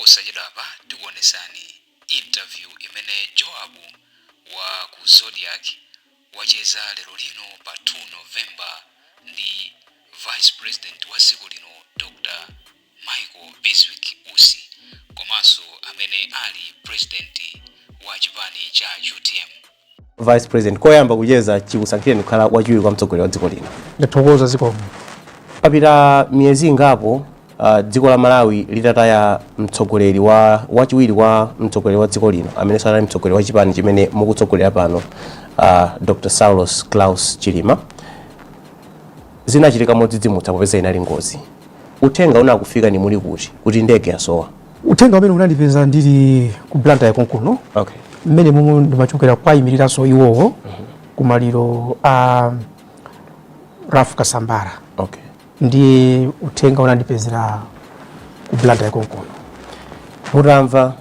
Posachedwapa tikuonesani interview imene Joab wa ku Zodiak wacheza lero lino pa 2 November ndi Vice President wa dziko lino, Dr Michael Bizwick Usi, komanso amene ali president wa chipani cha UTM. Vice President, koyamba kucheza chikusankhireni kukhala wachiwiri kwa mtsogoleri wa dziko lino. Ndathokoza, zikomo. Papita miyezi ingapo dziko la Malawi litataya mtsogoleri wa wachiwiri wa mtsogoleri wa dziko lino, amene sanali mtsogoleri wa chipani chimene mukutsogolera pano, Dr Saulos Klaus Chilima. Zinachitika modzidzimutsa popeza inali ngozi. Uthenga unakufika ni muli kuti, kuti ndege yasowa? Uthenga umene unandipeza ndili ku Blantyre konkuno, mmene momwe ndimachokera kwayimiriranso iwowo kumaliro a Ralph Kasambara. Ndiye uthenga unandipezera ku Blantyre konkuno. Mutamva,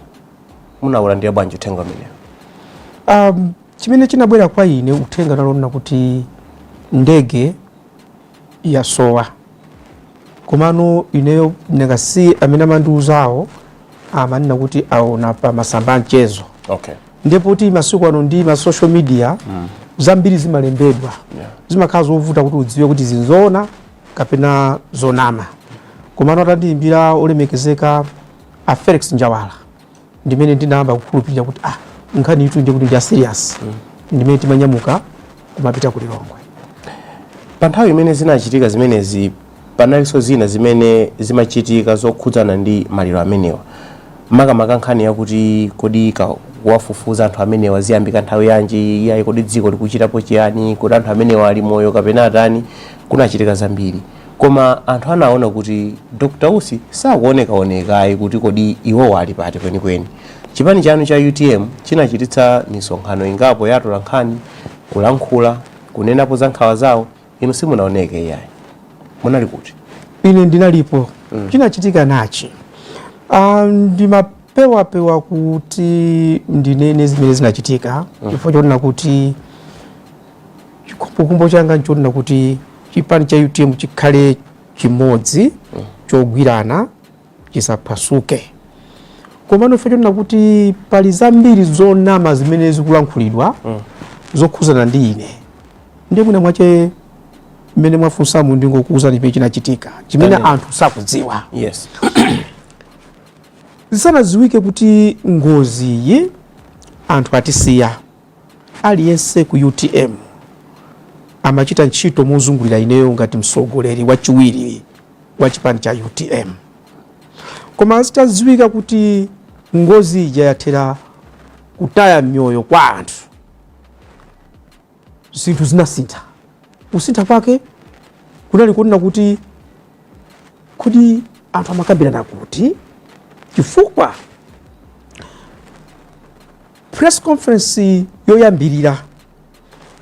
munawulandira bwanji uthenga umenewo? Chimene chinabwera kwa ine, uthenga unalonena kuti ndege yasowa, komano ineyo ndingasi amene amandiuzawo amanena kuti aona pa masamba a mchezo. Ndipo kuti masiku ano ndi ma social media, zambiri zimalembedwa, zimakhala zovuta kuti udziwe kuti zinzoona kapena zonama. Komano atandiyimbira olemekezeka a Felix Njawala, ndimene ndinayamba kukhulupirira kuti ah, nkhani itu ndiye kuti ndi ya serious. Ndimene timanyamuka kumapita ku Lilongwe. Pa nthawi imene zinachitika zimenezi, panalinso zina zimene zimachitika zokhudzana ndi maliro amenewa, makamaka nkhani yakuti kodi kuwafufuza anthu amenewa ziyambika nthawi yanji, iyayi, kodi dziko likuchitapo chiyani, kodi anthu amenewa ali moyo kapena atani? Kunachitika zambiri, koma anthu anaona kuti Dr Usi sakuonekaonekayi, kuti kodi iwowa ali pati kwenikweni? Chipani chanu cha UTM chinachititsa misonkhano ingapo ya atolankhani kulankhula, kunenapo za nkhawa zawo. Inu simunaoneke iyayi, munali kuti? Ine ndinalipo. Chinachitika nachi, ndimapewapewa kuti ndinene zimene zinachitika, chifukwa chonena kuti chikhumbokhumbo changa nchonena kuti chipani cha UTM chikhale chimodzi chogwirana, chisaphwasuke. Komano chifukwa chonena kuti pali zambiri zonama zimene zikulankhulidwa zokhuzana ndi ine, ndiye mwina mwache mmene mwafunsamu, ndingokuwuzani chimene chinachitika chimene Amen. anthu sakudziwa. Zisanadziwike kuti ngoziyi, anthu atisiya, aliyense ku UTM amachita ntchito mozungulira ineyo ngati mtsogoleri wachiwiri wa chipani cha UTM. Koma zitadziwika kuti ngozi ija yathera kutaya miyoyo kwa anthu, zinthu zinasintha. Kusintha kwake kunali kunena kuti kodi anthu amakambirana kuti, chifukwa press conference yoyambirira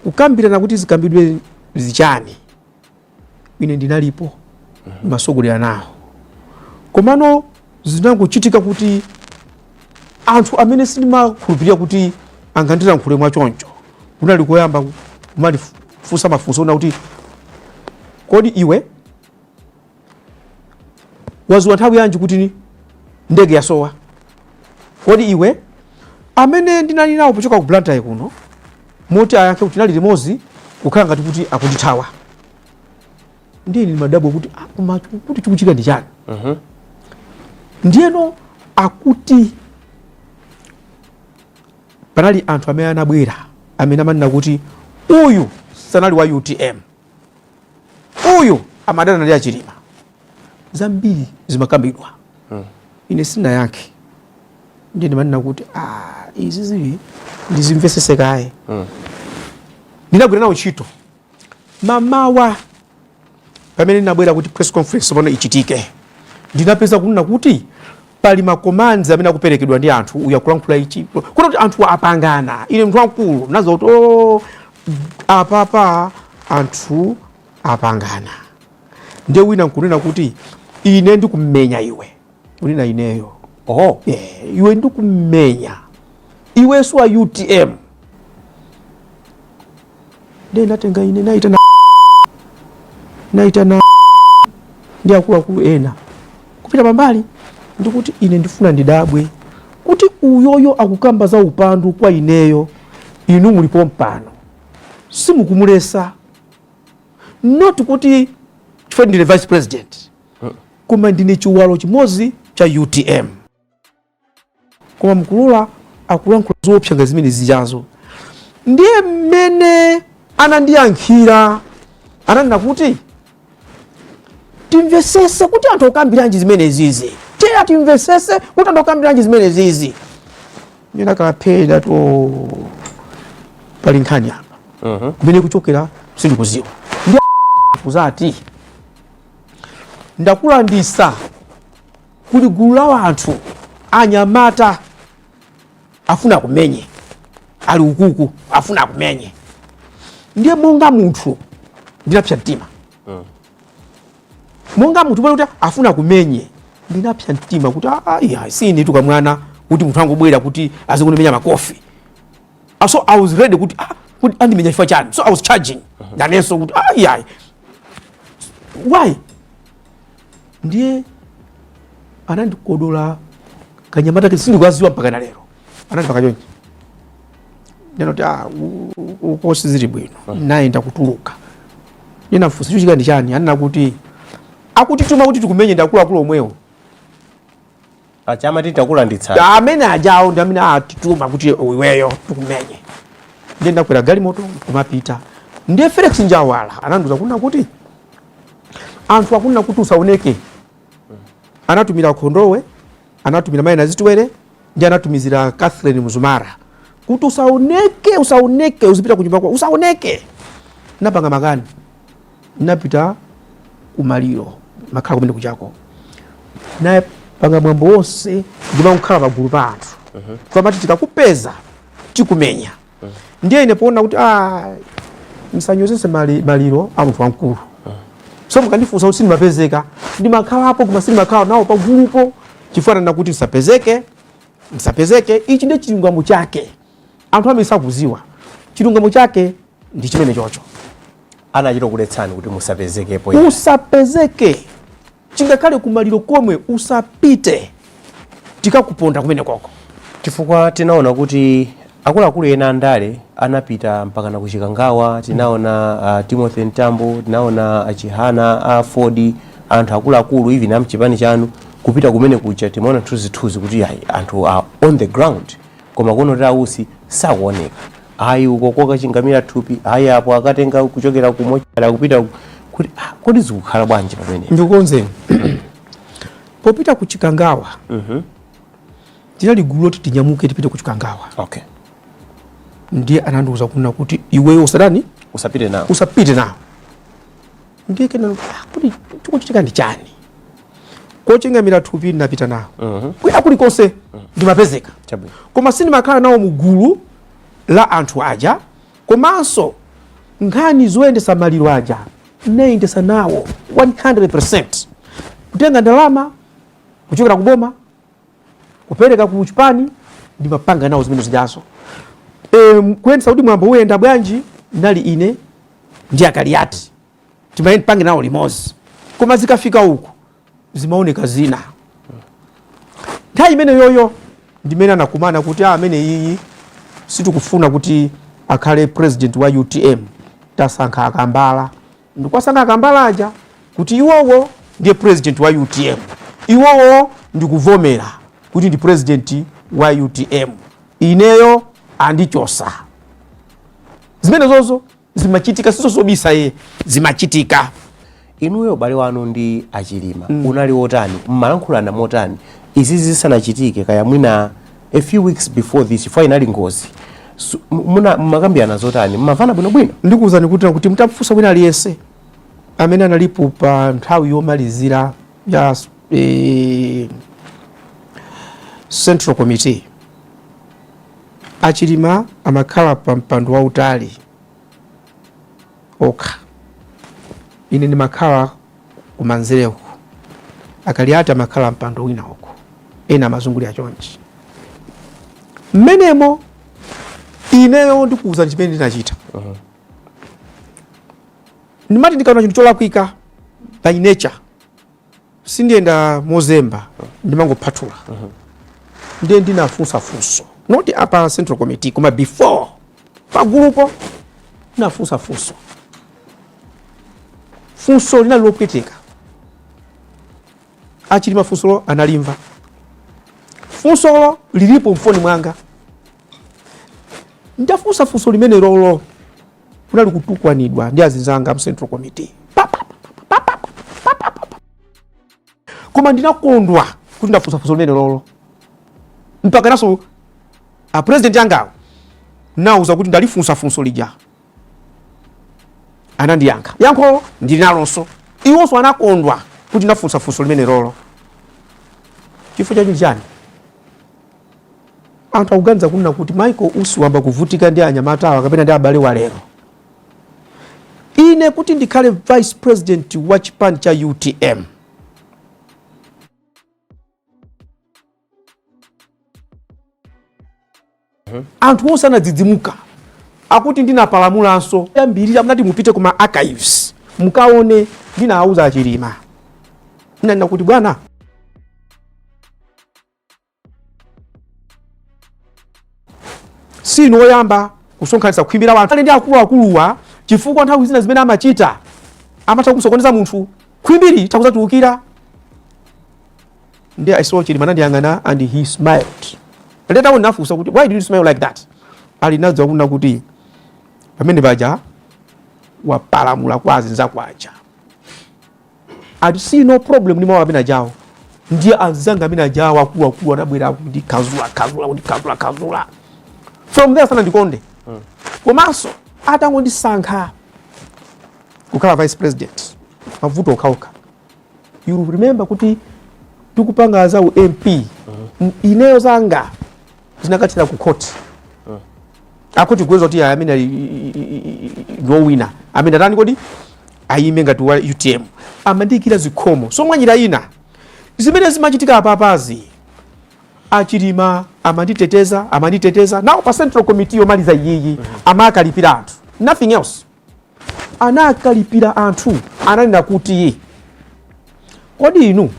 kukambirana kuti zikambidwe zichani, ine ndinalipo, ndimasogolera nawo. Komano zinangochitika kuti anthu amene sindimakhulupirira kuti angandilankhule mwachoncho, kunali koyamba kumalifunsa mafunso ona kuti kodi iwe waziwa nthawi yanji kuti ndege yasowa? Kodi iwe, amene ndinali nawo pochoka ku Blantyre kuno, moti ayankhe kuti tinali limodzi, kukhala ngati kuti akundithawa. Ndiye ndimadabwa kuti ah, koma kuti chikuchitika ndi chani? Ndiyeno akuti panali anthu amene anabwera amene amanena kuti uyu sanali wa UTM, uyu amadana ndi aChilima. Zambiri zimakambidwa, ine sinayankhe. Ndiye ndimanena kuti ah, izi zili ndizimvesese kaye. Ndinagwira nawo ntchito. Mamawa pamene ndinabwera kuti press conference pano ichitike, ndinapeza kunena kuti pali ma commands amene akuperekedwa ndi anthu, uyu akulankhula ichi, kuna kuti anthu apangana. Ine munthu wamkulu nazo kuti oh, apapa anthu apangana. Ndiye wina nkunena kuti ine ndikumenya iwe, kunena ineyo. Yeah, iwe ndikumenya iwenso wa UTM. Ndiye ndatenga ine naitana ndi akuluakulu ena kupita pambali. Ndikuti ine ndifuna ndidabwe kuti uyoyo akukamba za upandu kwa ineyo, inu mulipo mpano simukumulesa, not kuti chifukwa ndine vice president, koma ndine chiwalo chimodzi cha UTM, koma mkulula akulankhula zoopsa nga zimene zijazo. Ndiye mmene anandiyankhira, ananena kuti timvesese kuti anthu akambiranji zimene zizi, teya timvesese kuti anthu akambiranji zimene zizi. Ndinakaphera to pali nkhani apa kumene kuchokera sindikuziwa. Ndi kuzati ndakulandisa kuli gulu la anthu anyamata afuna kumenye, ali ukuku afuna kumenye. Ndiye monga munthu ndinapsa mtima, monga munthu pale kuti afuna kumenye, ndinapsa mtima kuti, "Ah, iya, sine tukamwana kuti munthu angobwera kuti azikundimenya makofi." Ah, so I was ready kuti, ah, kuti andimenya chifukwa chani? So I was charging nanenso kuti, ah, iya, why? Ndiye anandikodola kanyamata ke sindikukaziwa mpaka na lero, anandipaka chonchi. Ndinoti, ah, uko sizili bwino. Nayenda kutuluka, ndinafunsa chochitika ndi chani. Anena kuti akutituma kuti tikumenye ndi akuluakulu omwewo. Achama titakulanditsa. Amene ajawo ndi amene atituma kuti iweyo tikumenye. Ndiye ndakwera galimoto kumapita. Ndiye Felix Njawala anandiuza kuna kuti anthu akunena kuti usaoneke. Anatumira Khondowe, anatumira Mayi Nazitwere, ndi anatumizira Catherine Mzumara kuti usaoneke, usaoneke, uzipita kunyumba kwa, usaoneke. Napanga makani, napita kumaliro, makhala kumene kuchako, napanga mwambo wonse, ndimakukhala pagulu pa anthu famati tikakupeza tikumenya. Ndiye ine poona kuti, ah, msanyozese maliro a munthu wamkulu. So mukandifunsa kuti sindimapezeka, ndimakhalapo koma sindimakhala nawo pagulupo chifukwa nana kuti msapezeke, msapezeke. Ichi ndiye chilungamo chake, anthu amene sakuziwa chilungamo chake ndi chimene chocho. Anachita kuletsani kuti musapezekepo? Usapezeke, chingakhale kumaliro komwe usapite, tikakuponda kumene koko. Chifukwa tinaona kuti akuluakulu ena andale anapita mpaka na kuchikangawa. Tinaona Timothy Mtambo, tinaona achihana a Ford, anthu akuluakulu even amchipani chanu kupita kumene kuja. Timaona mthunzithunzi kuti ayi, anthu are on the ground, koma kuno a Usi sakuoneka ayi, uko kokachingamira thupi ayi, apo akatenga kuchokera ku mochari akupita kuti, ah, kodi zikukhala bwanji pamene? Ndikukonzeni, popita ku Chikangawa tinali gulu loti tinyamuke tipite ku Chikangawa. Ndiye anandiuza kunena kuti iweyo usadani? Usapite nawo. Usapite nawo. Ndiye kena, ah, kuti chikuchitika ndi chani? Kochingamira thupi ndinapita nawo, kwina kulikonse ndimapezeka, koma sindimakhala nawo mu gulu la anthu aja. Komanso nkhani zoyendesa maliro aja ndinayendesa nawo 100%, kutenga ndalama kuchokera kuboma kupereka ku chipani, ndimapanga nawo zimene zijazo. Kuyendesa kuti mwambo uyenda bwanji nali ine ndi Akaliati, timapange nawo limodzi. Koma zikafika uku zimaoneka zina. Nthawi imene yoyo ndimene anakumana kuti, ah, amene iyi sitikufuna kuti akhale president wa UTM, tasankha Akambala. Ndikwasankha Akambala aja kuti iwowo ndiye president wa UTM. Iwowo ndikuvomera kuti ndi president wa UTM, ineyo andichosa. Zimene zozo zimachitika, sizobisa ye, zimachitika. Inuyo ubale wanu ndi Achilima unali wotani? Mmalankhulana motani izi zisanachitike, kaya mwina a few weeks before this, chifukwa inali ngozi? Muna mmakambirana zotani? Mmavana bwinobwino? Ndikuwuzani kuti mutafunsa wina aliyense amene analipo pa nthawi yomalizira ya Central Committee, Achilima amakhala pa mpando wautali okha, ine ndimakhala kumanzereko, Akaliati amakhala mpando wina uko, ena amazungulira chonchi mmenemo. Ineyo ndikuwuzani chimene ndinachita. Ndimati ndikaona chinthu cholakwika, by nature Sindiyenda mozemba, ndimangophathula. Ndiye ndinafunsa funso, not apa central committee, koma before pagulupo ndinafunsa funso. Funso linali lopweteka. Achilima funsolo analimva. Funsolo lilipo mfoni mwanga. Ndafunsa funso limene lolo, kunali kutukwanidwa ndi azinzanga mu central committee. Pa, pa, pa, pa, pa, pa, pa, pa, pa. Koma ndinakondwa kuti ndafunsa funso limene lolo, mpaka naso a president angawo nauza kuti ndalifunsa funso lija. Anandiyankha yankho ndili nalonso. Iwonso anakondwa kuti ndafunsa funso limene lolo. Chifukwa chacho chani? Anthu akuganiza kunena kuti Michael Usi wamba kuvutika ndi anyamata awa kapena ndi abale wa lero. Ine kuti ndikhale vice president wa chipani cha UTM, anthu onse anadzidzimuka akuti ndinapalamulanso. Yambirira mnati mupite kuma archives mukaone, ndinawuza Achilima, ndinanena kuti, "Bwana, sinu woyamba kusonkhanitsa khwimbi la anthu ndi akuluakuluwa, chifukwa nthawi zina zimene amachita amatha kumusokoneza munthu, khwimbili takuzatulukira." Ndi I saw Chilima anandiyang'ana and he smiled. Later on nafunsa kuti, "Why did you smile like that?" Ali nadziwa kunena kuti pamene paja wapalamula kwa azinzako aja. Ati see no problem ndi mawu amene ajawo. Ndiye anzanga amene ajawo akuluakulu anabwera kundikhazula khazula, kundikhazula khazula. From there sanandikonde. Komanso atangondisankha kukhala vice president, mavuto okhaokha. You remember kuti tikupanga za u MP, ineyo zanga zinakathera ku court. Akuti kuweza kuti aya amene ali ndiwowina, amene atani kodi ayime ngati wa UTM, amandiyikira zikhomo. So mwanjira ina zimene zimachitika apapazi, Achilima amanditeteza, amanditeteza nawo pa central committee yomaliza iyiyi. Amakalipira anthu, nothing else. Anakalipira anthu, ananena kuti, "Kodi inu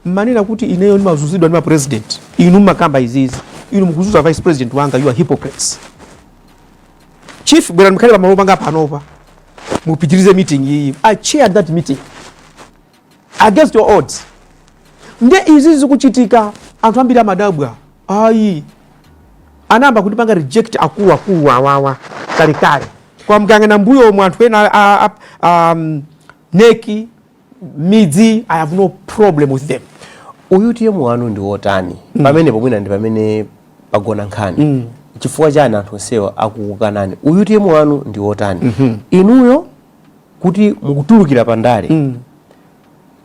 mmanena kuti ineyo ndimazuzidwa ndi ma president? Inu mmakamba izizi, inu mukuzuza vice president wanga. You are hypocrites. Chief, bwera mukhale pamalo panga panopa, mupitirize meeting iyi." I chaired that meeting against your odds. Nde izi zikuchitika, anthu ambiri amadabwa. Ayi, anayamba kundipanga reject akuluakulu awawa kalekale. Kwa mkang'ana mbuyo omwe anthu ena neki midzi, I have no problem with them. UTM wanu ndi wotani? Pamenepo mwina ndi pamene pagona nkhani. Chifukwa chani anthu onsewa akukukanani? UTM wanu ndi wotani? Inuyo kuti mukutulukira pandale,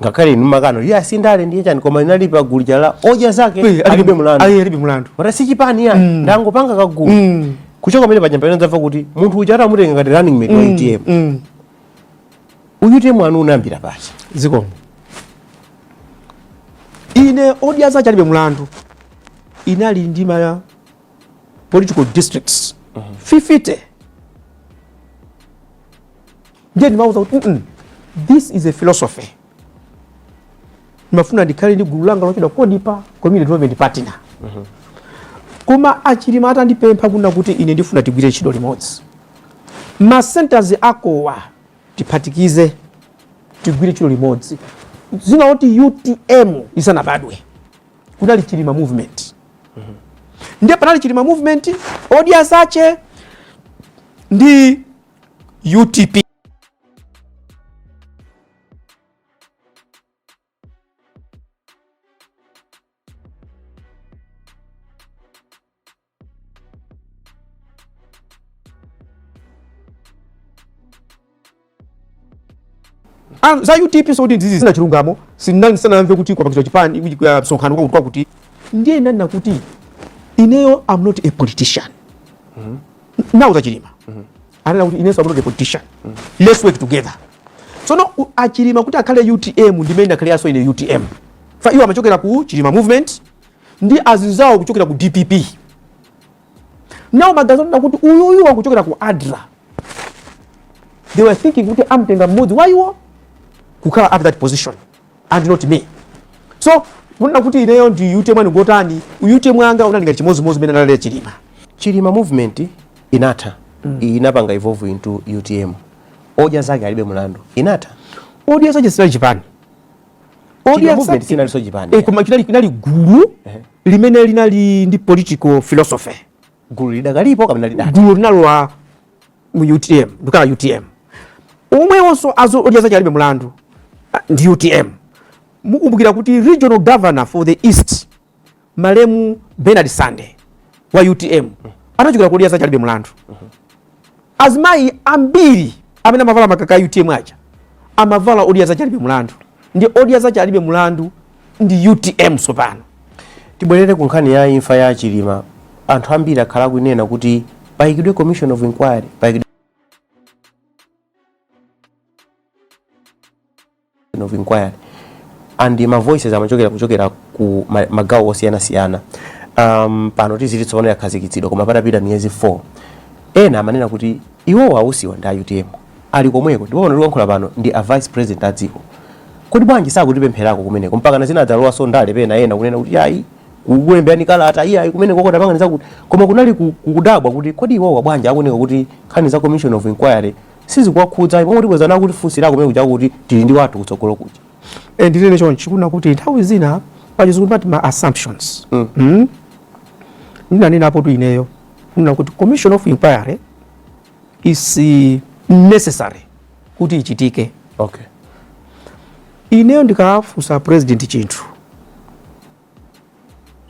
ngakhale inu makano iye asindale ndiye chani, koma inali pa gulu la odya zake alibe mlandu. Ayi, alibe mlandu. Mata si chipani yani, ndangopanga kagulu. Kuchoka pamene paja pamene ndamva kuti munthu uja atamutenga ngati running mate wa UTM. UTM wanu unayambira pati? Zikomo. Ine odya zake alibe mlandu inali ndi ma political districts 50. Ndiye ndimauza kuti, this is a philosophy. Ndimafuna ndikhale ndi gulu langa lochedwa Kodipa, Community Development Partner. Koma Achilima atandipempha kuna kuti ine ndifuna tigwire ntchito limodzi, ma centers akowa tiphatikize, tigwire ntchito limodzi, zinoti UTM isanabadwe kunali Chilima Movement. Ndiye panali Chilima Movement, Odya Zache ndi UTP. Ah, za UTP so kuti ndizi zina chilungamo sinanamve kuti kwapangizwa chipani, msonkhano kwakuti kwakuti. Ndiye nanena kuti ineyo am not a politician. Nauza Chilima, anena kuti inenso am not a politician, let's work together. Tsono Achilima kuti akhale UTM, ndimene akhaleyanso ine UTM. Fa iwo amachokera ku Chilima Movement ndi azinzawo kuchokera ku DPP. Nawo magazi anena kuti uyuyu wakuchokera ku ADRA, they were thinking kuti amtenga mmodzi wa iwo kukhala at that position. And not me. So kunena kuti ineyo ndi UTM wanu ngotani, UTM wanga unali ngati chimodzimodzi mmene analali Chilima. Chilima Movement inatha, inapanga evolve into UTM. Odya Zake Alibe Mulandu inatha. Odya Zake sinali chipani. Chilima Movement sinalinso chipani. Koma chinali gulu limene linali ndi political philosophy. Gulu lidakalipo kapena lidatha? Gulu linalowa mu UTM ndikukhala UTM. Omwewonso azo Odya Zake Alibe Mulandu ndi UTM. Mukumbukira kuti regional governor for the east, malemu Bernard Sande wa UTM, anachokera ku Odya Zake Alibe Mulandu. Azimayi ambiri amene amavala makaka a UTM aja amavala Odya Zake Alibe Mulandu. Ndi Odya Zake Alibe Mulandu ndi UTM tsopano. Tibwerere ku nkhani ya imfa ya Chilima. Anthu ambiri akhala akunena kuti payikidwe commission of inquiry, payikidwe of inquiry, and ma voices amachokera kuchokera ku magawo osiyanasiyana. Pano tiziti tsopano yakhazikitsidwa, koma patapita miyezi 4, ena amanena kuti iwowo a Usiwa ndi a UTM, ali komweko, ndipo pano tikuyankhula pano ndi a vice president a dziko. Kodi bwanji sakutipempherako kumeneko? Mpaka na zina adzalowaso ndale pena, ena kunena kuti ayi, kukulemberani kalata, iyayi, kumeneko kodapangani zakuti. Koma kunali kudabwa kuti kodi iwowa bwanji akuoneka kuti nkhani za commission of inquiry sizikuwakhudza, pomwe tibwezana kuti funsirako kumene kuja kuti tili ndi wathu kutsogolo kuja? Ndinene chonchi, kuna kuti nthawi zina pachizungu timati ma assumptions. Ndinanenapo tu ineyo kuna kuti commission of inquiry is necessary kuti ichitike. Ineyo ndikafunsa president chinthu,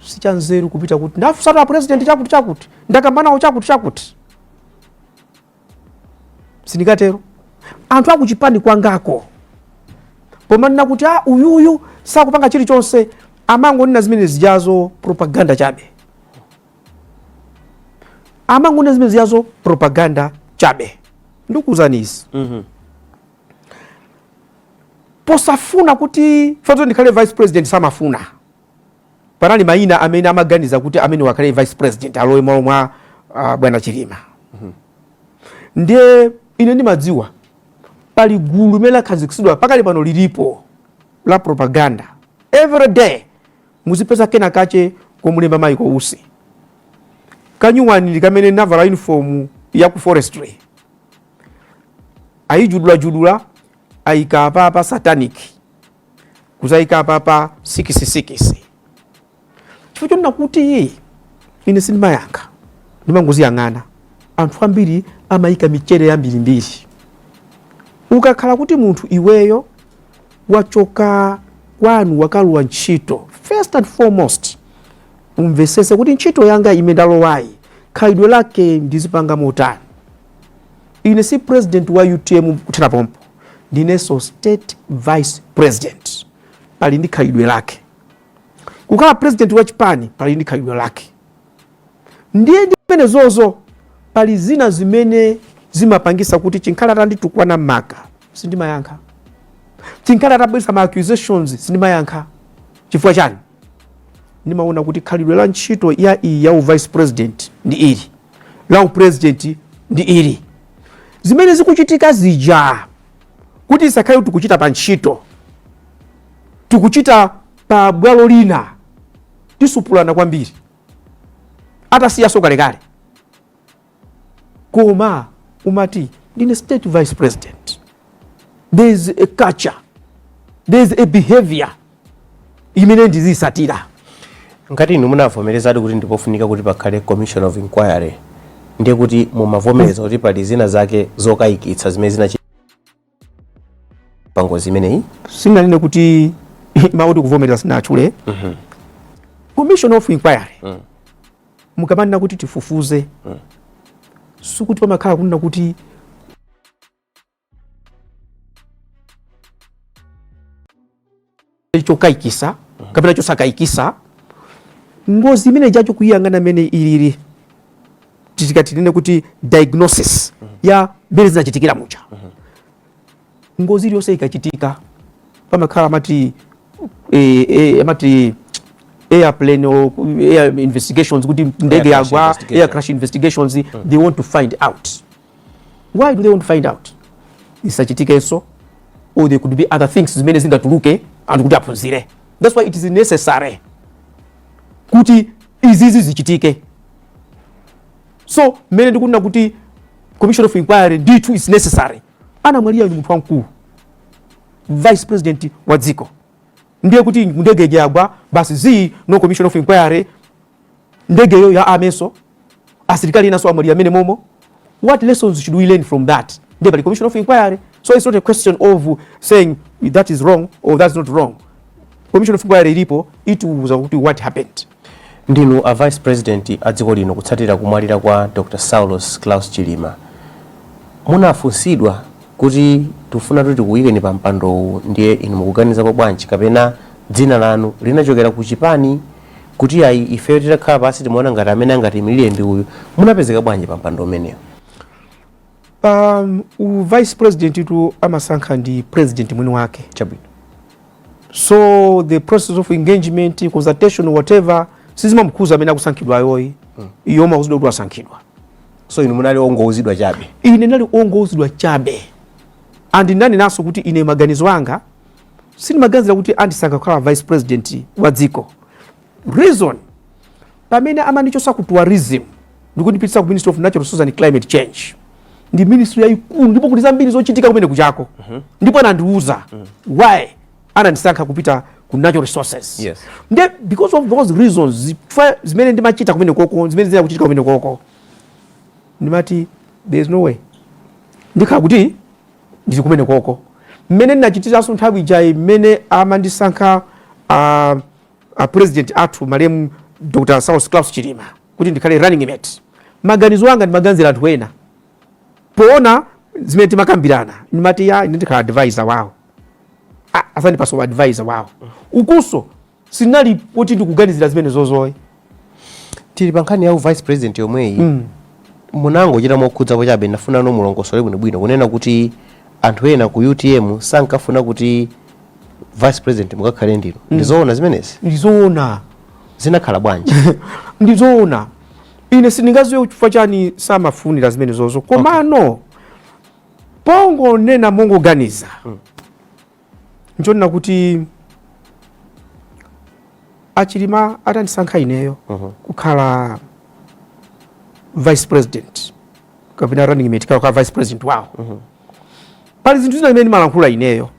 sichanzeru kupita kuti ndafunsatu a president chakuti chakuti, ndakamba nawo chakuti chakuti. Sindingatero. Anthu akuchipani kwangako pomanena kuti a uyuyu sakupanga chilichonse, amangonena zimene zijazo propaganda chabe, amangonena zimene zijazo propaganda chabe. Ndikuwuzani izi, posafuna kuti fato ndikhale vice president, samafuna. Panali mayina amene amaganiza kuti amene wakhale vice president alowe malo mwa bwana Chilima. Ndiye ine ndimadziwa pali gulu limene lakhazikitsidwa pakali pano, lilipo la propaganda. Every day muzipeza kena kache komulemba Michael Usi kanyuwani ndi kamene navala uniform ya ku forestry, ayijudulajudula, ayika apapa satanic, kuzayika apapa 66. Chifukwa chonena kuti ine sindimayankha, ndimangoziyang'ana. Anthu ambiri amayika michere yambirimbiri. Ukakhala kuti munthu iweyo wachoka kwanu wakalowa ntchito, first and foremost umvesese kuti ntchito yanga ime ndalowayi, khalidwe lake ndizipanga motani. Ine si president wa UTM kuthera pompo, ndinenso state vice president, pali ndi khalidwe lake. Kukhala president wa chipani pali ndi khalidwe lake. Ndiye ndi zimenezozo, pali zina zimene zimapangisa kuti chinkhala atanditukwana maka sindimayankha, chinkhala atabweretsa ma accusations sindimayankha. Chifukwa chani? Ndimaona kuti khalidwe la ntchito ya iyi ya uvice president ndi ili, la upresident ndi ili. Zimene zikuchitika zija, kuti isakhale kuti tikuchita pa ntchito, tikuchita pa bwalo lina, tisupulana kwambiri. Atasiyaso kalekale, koma umati ndine state vice president, there is a culture, there is a behavior imene ndizisatira. Ngati inu munavomerezadi kuti ndipofunika kuti pakhale commission of inquiry, ndiye kuti mumavomereza kuti pali zina zake zokayikitsa zimene zinachitika pa ngozi imeneyi? Singanene kuti mawu kuvomereza sinatchule. Commission of inquiry, mukamanena kuti tifufuze, sikuti pamakhala kunena kuti chokayikisa kapena chosakayikisa. Ngozi imene chacho kuyiyang'ana imene ilili, tikati tinene kuti diagnosis ya mmene zinachitikira muja. Ngozi iliyonse ikachitika pamakhala amati amati airplane or air investigations, kuti ndege crash yagwa, investigation. Air crash investigations. They want to find out. Why do they want to find out? Isachitikenso. or there could be other things zimene zingatuluke anthu kuti aphunzire. That's why it is necessary kuti izizi zichitike. So mmene ndikunena kuti commission of inquiry ndithu is necessary, anamwalira ndi munthu wamkulu, vice president wa dziko, ndiye kuti ndege yagwa basi zii, no commission of inquiry, ndegeyo ya ameso, asilikali enanso amwalira amene momo. What lessons should we learn from that? Ndiye pali commission of inquiry. So it's not a question of saying that is wrong or that's not wrong. Commission of inquiry ilipo, itiuza kuti what happened. Ndinu a vice president a dziko lino. Kutsatira kumwalira kwa Dr Saulos Klaus Chilima, munafunsidwa kuti tifuna kuti tikuyikeni pa mpandowu, ndiye inu mukuganizapo bwanji? Kapena dzina lanu linachokera ku chipani kuti ayi, ifeyo titakhala pasi timaona ngati amene angatiyimirire ndi uyu? Munapezeka bwanji pa mpando umenewo? U vice president tu amasankha ndi president mwini wake. So the process of engagement, consultation, whatever, sizimamkhuza amene akusankhidwayoyi. Iyo mauzidwa kuti wasankhidwa. So inu munali ongouzidwa chabe? Ine ndinali ongouzidwa chabe, and ndinanenanso kuti ine maganizo anga sindimaganizira kuti andisankha kukhala vice president wa dziko. Reason, pamene amandichosa ku tourism ndikundipitisa ku Ministry of Natural Resources and Climate Change, ndi ministry yayikulu ndipo kuti zambiri zochitika kumene kuchako, ndipo anandiuza why anandisankha kupita ku natural resources. Nde because of those reasons, zimene ndimachita kumene koko, zimene zina kuchitika kumene koko, ndimati there is no way ndikhala kuti ndili kumene koko. Mmene ndinachitiranso nthawi ijayi, mmene amandisankha president athu malemu Dr Saulos Klaus Chilima kuti ndikhale running mate, maganizo anga ndimaganizira anthu ena. Poona zimene timakambirana, ndimati ya, ine ndikhala advisor wawo. Ah, asandipasa advisor wawo ukuso sinali kuti ndikuganizira zimene zozoyi. Tili pa nkhani ya vice president yomweyi. Munangochita mokhudzapo chabe, ndafuna no mulongosole bwinobwino kunena kuti anthu ena ku UTM sankafuna kuti vice president mukakhale ndinu. Ndizoona zimenezi? Ndizoona. Zinakhala bwanji? Ndizoona. Ine sindingaziwe chifukwa chani samafunira zimene zozo, komano pongonena mongoganiza, nchonena kuti Achilima atandisankha ineyo kukhala vice president kapena running mate kukhala vice president wawo, pali zinthu zina zimene ndimalankhula ineyo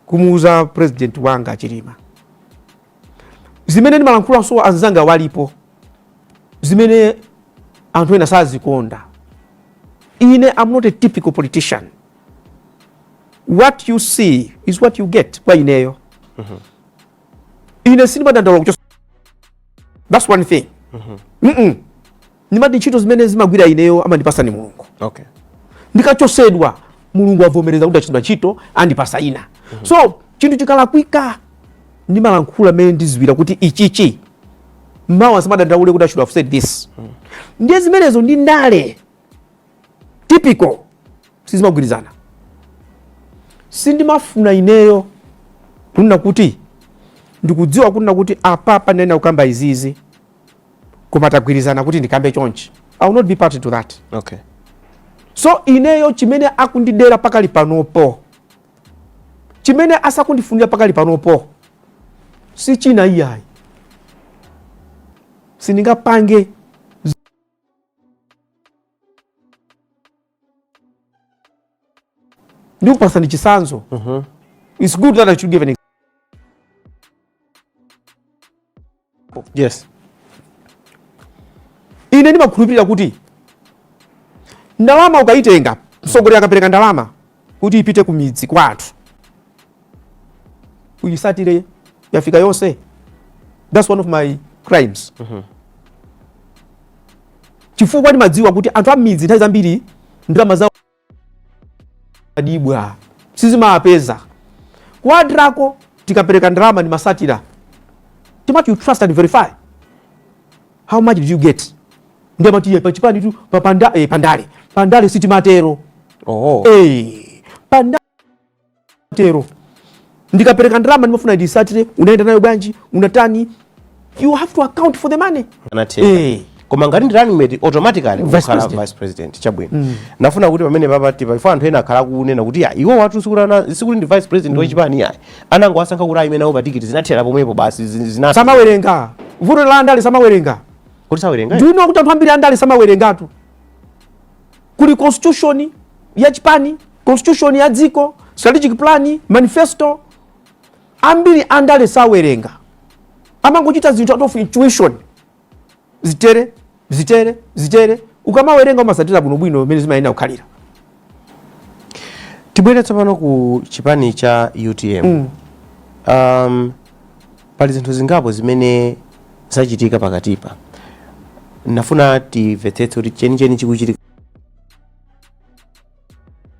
kumuuza president wanga Achilima, zimene ndimalankhulanso anzanga walipo, zimene anthu ena sazikonda. Ine am not a typical politician. What you see is what you get. Kwa ineyo, ine sindimadandaula kuchosa. That's one thing. Ndimati ntchito zimene zimagwira ineyo amandipasa ni Mulungu. Ndikachosedwa, Mulungu avomereza kuti achitidwa ntchito, andipasa ina. So chinthu chikalakwika ndimalankhula mmene ndiziwira kuti ichichi mawa asamadandaule kuti I should have said this. Ndiye zimenezo ndi ndale typical sizimagwirizana. Sindimafuna ineyo kunena kuti ndikudziwa kunena kuti apapa ndinena kukamba izizi, koma tagwirizana kuti ndikambe chonchi. I will not be party to that. So ineyo chimene akundidera pakali panopo, chimene asakundifunira pakali panopo si china iyayi, sindingapange ndikupasani chitsanzo. It's good that I should give an example. Ine ndimakhulupirira kuti ndalama ukayitenga, mtsogoleri akapereka ndalama kuti ipite ku midzi kwa anthu, uyisatire yafika yonse. That's one of my crimes, chifukwa ndimadziwa kuti anthu a midzi nthawi zambiri ndalama zawo adibwa, sizimapeza. Ku ADRA ko tikapereka ndalama ndimasatira, timati you trust and verify, how much did you get? Ndi amati iye pachipani tu pa pandale sitimatero. Pandale tero ndikapereka ndalama ndimafuna ndisatire, unaenda nayo bwanji, unatani? You have to account for the money. Anatenga. Koma ngati ndi running mate, automatically Vice ukhala president. Vice president. Chabwino, nafuna kuti pamene papati paifo anthu ena akhala akunena kuti ya iwo watu sikuti ndi vice president wachipani yayi, anangowasankha kuti ayime nawo pa tikiti, zinathera pomwepo basi, zinatha. Samawerenga. Vuto la andale, samawerenga. Kuti sawerenga? Do you know kuti anthu ambiri andale samawerengatu? Kuli constitution ya chipani, constitution ya dziko, strategic plan, manifesto. Ambiri andale sawerenga, amangochita zinthu out of intuition, zitere, zitere, zitere. Ukamawerenga umasatira bwinobwino mmene zimayenera kukhalira. Tibwere tsopano ku chipani cha UTM. Pali zinthu zingapo zimene zachitika pakatipa. Nafuna timvetsetse kuti chenicheni chikuchitika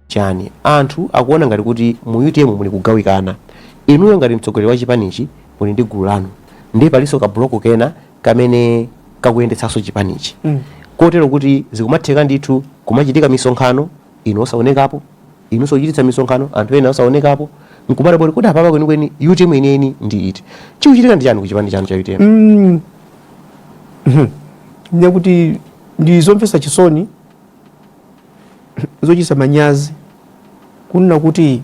chani. Anthu akuona ngati kuti mu UTM muli kugawikana. Inuyo ngati mtsogoleri wa chipanichi muli ndi gulu lanu, ndiye palinso ka block kena kamene kakuyendetsanso chipanichi, kotero kuti zikumatheka ndithu kumachitika misonkhano inu osaonekapo, inunso kuchititsa misonkhano anthu ena osaonekapo, nkumati bodi kuti apapa kwenikweni UTM yeniyeni ndi iti? Chikuchitika ndi chani ku chipani chanu cha UTM? Ndiye kuti ndi zomvetsa chisoni, zochititsa manyazi kunena kuti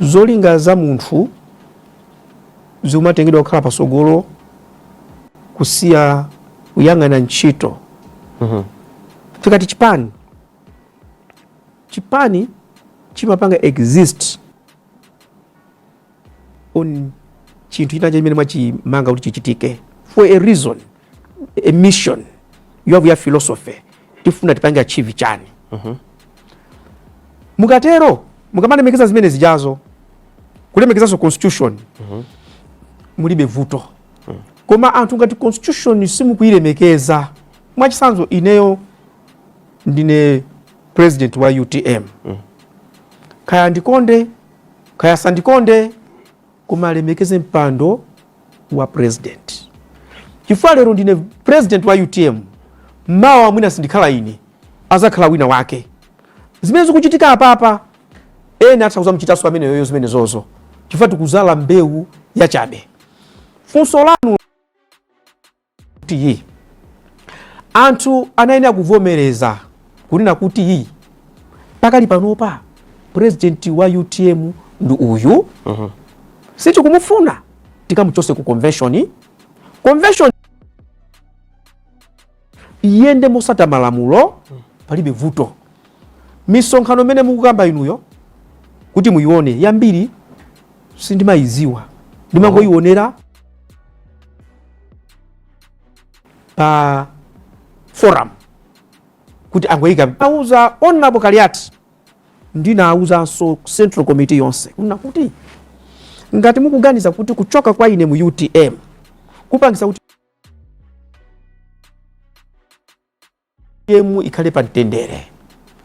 zolinga za munthu zikumatengedwa kukhala pasogolo kusiya kuyang'ana ntchito. Tikati chipani, chipani chimapanga exist on chinthu china chimene mwachimanga kuti chichitike for a reason, a mission. You have your philosophy, tifuna tipange achieve chani. Mukatero, mukamalemekeza zimene zijazo, kulemekezanso constitution, mulibe vuto. Koma anthu ngati constitution simukuyilemekeza, mwachitsanzo ineyo ndine president wa UTM, kaya ndikonde kaya sandikonde, koma alemekeze mpando wa president, chifukwa lero ndine president wa UTM, mawa mwina sindikhala ine, azakhala wina wake. Zimene zikuchitika apapa, ena atha kuzamuchitanso ameneyoyo zimene zozo, chifukwa tikuzala mbewu yachabe. Funso lanu kuti anthu anayenera kuvomereza kunena kuti pakali panopa president wa UTM ndi uyu, sitikumufuna, tikamuchose ku convention. Convention iyende mosata malamulo, palibe vuto. Misonkhano imene mukukamba inuyo kuti muione, yambiri sindimayiziwa, ndimangoyionera pa forum kuti angoyika. Auza Honorable Kaliati, ndinauzanso central committee yonse kunena kuti ngati mukuganiza kuti kuchoka kwa ine mu UTM kupangisa kuti UTM ikhale pa mtendere,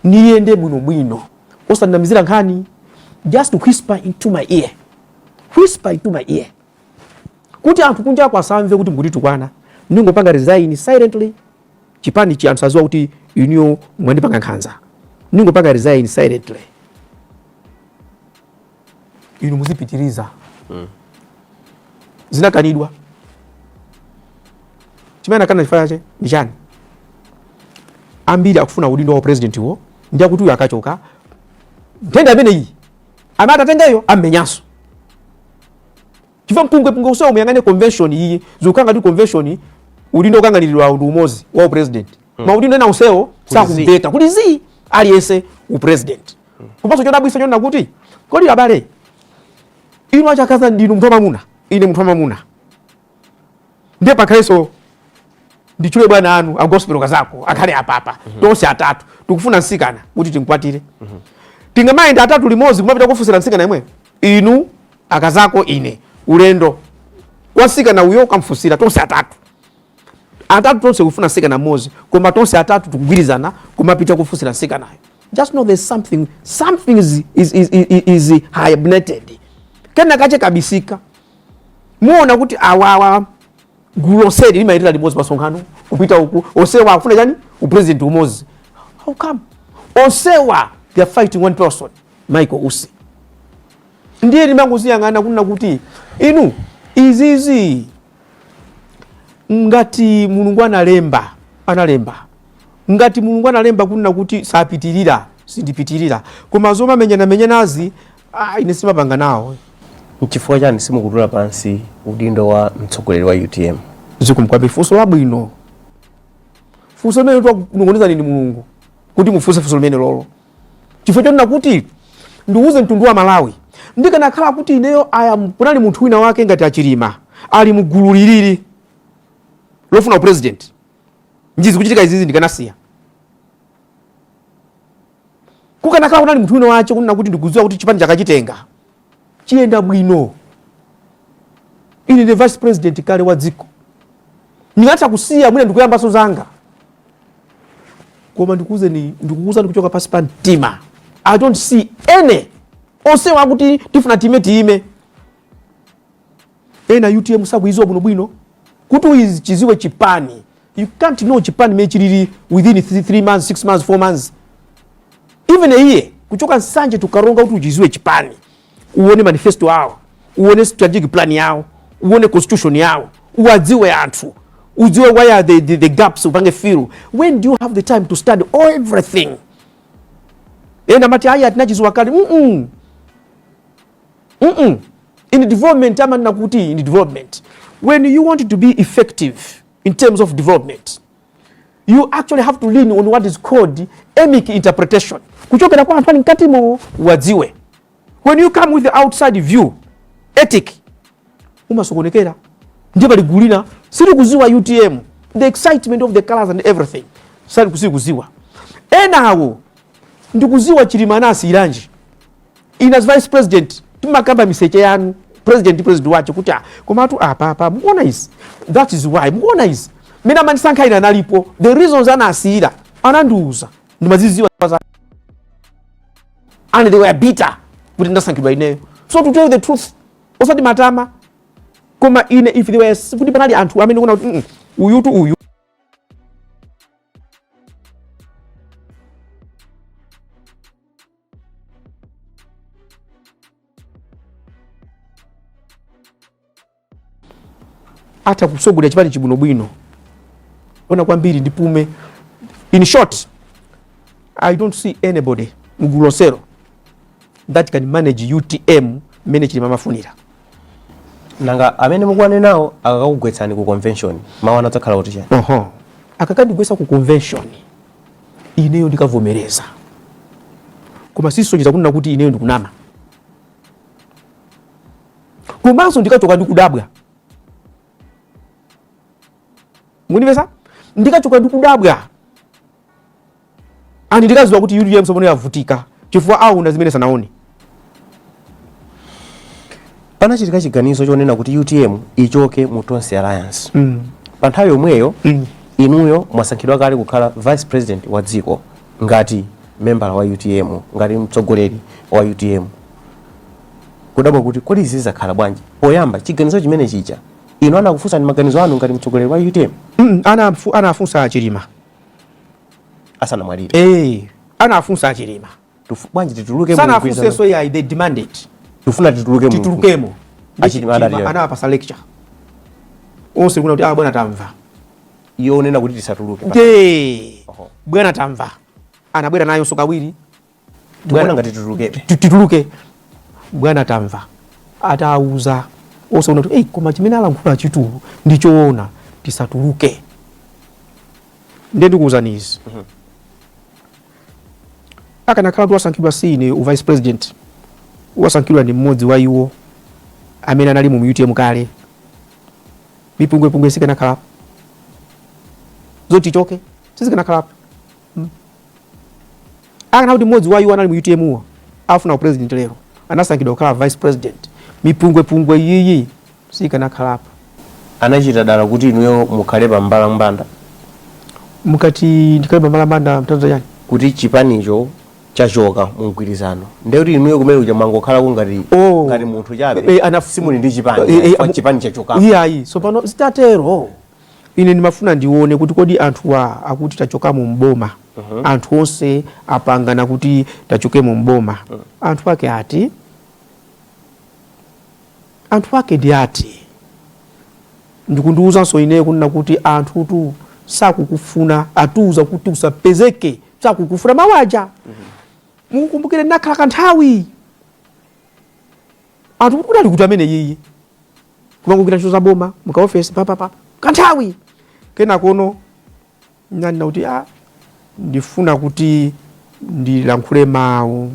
niyende bwinobwino, osandamizira nkhani, just whisper into my ear, whisper into my ear kuti anthu kunja asamve kuti mukutitukwana, ndingopanga resign silently. Chipani chi anthu aziwa kuti inuyo mwandipanga nkhanza, ndingopanga resign silently, inu muzipitiriza. Zinakanidwa. Chimene akana chifukwa chache ndi chani? Ambiri akufuna udindo wa president wo, ndi akuti uyu akachoka, nthenda imeneyi amene atatengeyo ammenyanso, chifukwa mpungwepungwe usewa. Muyang'ane convention iyi, zikukhala ngati convention udindo ukanganiridwa ndi umodzi wa upresident, maudindo ena onsewo sakumveka kuli zi, aliyense upresident. Komanso chodabwitsa chonena kuti kodi abale inu achakaza, ndinu munthu wamamuna, ine munthu wamamuna, ndiye pakhalenso ndichule bwana anu a Gospel Kazako akhale apapa, tonse atatu tikufuna msikana kuti tinkwatire, tingamayenda atatu limodzi kumapita kufunsira msikana imwe? Inu akazako, ine, ulendo kwa msikana uyo ukamfunsira, tonse atatu, atatu tonse kufuna msikana mmodzi, koma tonse atatu tikugwirizana kumapita kufunsira msikanayo. Just know there's something, something is hibernated, kena kache kabisika. Muona kuti awawa gulu lonseli limayendera limodzi pasonkhano kupita uku, onsewa akufuna chani? Upresident umodzi. How come onsewa they are fighting one person, Michael Usi? Ndiye ndimangoziyang'ana kunena kuti inu izizi ngati Mulungu analemba, Analemba. Ngati Mulungu analemba kunena kuti sapitirira, sindipitirira. Koma zomamenyanamenyanazi, ah, ine simapanga nawo. Nchifukwa chani simukutula pansi udindo wa mtsogoleri wa UTM? Zikomo kwambiri, funso labwino. Funso limene twakunong'onezani ndi Mulungu kuti mufunse funso limene lolo, chifukwa chonena kuti ndiuze mtundu wa Malawi, ndikanakhala kuti ineyo aya kunali munthu wina wake ngati Achilima ali mugulu lilili lofuna upresident, njizi kuchitika izizi, ndikanasiya. Kukanakhala kunali munthu wina wache kunena kuti ndikudziwa kuti chipani chakachitenga chiyenda bwino, ine ndi vice president kale wa dziko, ndingatha kusiya mwina ndikuyambaso zanga. Koma ndikuwuzeni, ndikukuwuzani kuchoka pansi pa mtima, I don't see any onsewa akuti tifuna time tiime. Ena UTM sakuiziwa bwinobwino. Kuti uchiziwe chipani, you can't know chipani mene chilili within 3 months, 6 months, 4 months, even a year. Kuchoka Nsanje tukaronga, kuti uchiziwe chipani, uone manifesto awo, uone strategic plan yawo, uone constitution yawo, uwadziwe anthu, udziwe where are the gaps, upange fill. When do you have the time to study everything? Ena amati ayi, atinachiziwa kale. In development, amanena kuti in development, when you want to be effective in terms of development, you actually have to lean on what is called emic interpretation, kuchokera kwa anthu ali mkatimo, wadziwe. When you come with the outside view, etic umasokonekera. Ndiye pali gulu lina silikuziwa UTM, the excitement of the colors and everything, sali kusikuziwa. Enawo ndikuziwa Chilima anasiyiranji. Ine as vice president timakamba miseche yanu, president ndi president wache, kuti ah, komatu apa apa mukuona izi, that is why mukuona izi. Mmene amandisankha ine analipo, the reasons anasiyira anandiuza, ndimaziziwa za and they were bitter kuti ndasankhidwa ineyo. So to tell you the truth, osati matama, koma ine if there were kuti panali anthu amene kuona kuti uyutu uyu atha kusogolera chipani chibwinobwino ona kwambiri ndipume. In short, I don't see anybody mgulu lonselo that can manage UTM mmene Chilima amafunira. Nanga amene mukuwanenawo akakakugwetsani ku convention, mawu adzakhala kuti chani? Oho, akakandigwetsa ku convention, ineyo ndikavomereza, koma sisonyeza kunena kuti ineyo ndikunama. Komanso ndikachoka ndikudabwa, mukundimvetsa? Ndikachoka ndikudabwa and ndikaziwa kuti UTM tsopano yavutika, chifukwa aona zimene sanaone. Panachitika chiganizo chonena kuti UTM ichoke mu Tonse Alliance. Pa nthawi yomweyo inuyo mwasankhidwa kale kukhala vice president wa dziko ngati membala wa UTM, ngati mtsogoleri wa UTM. Kudabwa kuti kodi izi zizakhala bwanji? Poyamba chiganizo chimene chija, inu anakufunsani maganizo anu ngati mtsogoleri wa UTM? Anafunsa Achilima. Asanamwalire? Eh, anafunsa Achilima. Bwanji tituluke mu Sanafunsenso yayi, they demanded. Tifuna tituluke mu Titulukemo. Achilima adati Chilima anawapasa lecture onse kuna kuti ah, bwana tamva. Yonena kuti tisatuluke. Nde Oho. bwana tamva, anabwera nayonso kawiri. Tikuona ngati titulukebe. Tituluke, bwana tamva. Atauza onse kuna kuti hey, koma chimene alankhula chitulu ndichoona, tisatuluke. Ndiye ndikuwuzani izi, akanakhala kuti wasankhidwa si ine u vice president, wasankhidwa ndi mmodzi wa iwo amene anali mu UTM kale, mipungwepungwe sikanakhalapo, zoti tichoke sizikanakhalapo. Akanakhala kuti mmodzi wa iwo anali mu UTM uwo afuna president lero anasankhidwa kukhala vice president, mipungwepungwe iyiyi sikanakhalapo. Anachita dala kuti inuyo mukhale pa mbalambanda? Mukati ndikhale pa mbalambanda mtanzo chani? Kuti chipanicho chachoka mu mgwirizano, ndiye kuti inuyo kumene kuja mwangokhalako ngati Oh. ngati munthu chabe. Simuli ndi chipani, chifukwa chipani chachoka. Iyayi, so pano zitatero ine ndimafuna ndione kuti kodi anthuwa akuti tachokamo mboma, anthu onse apangana kuti tachokemo mboma, anthu ake ati, anthu ake ndi ati? Ndikundiwuzanso ineyo kunena kuti anthutu Sakukufuna, atiuza kuti usapezeke, sakukufuna mawaja. Mukukumbukire nakhala kanthawi anthu kuti kudali kuti amene yiyi kumangogwira ntchito za boma mukaofesi papapa kanthawi kenakono nanena kuti a ndifuna kuti ndilankhule mawu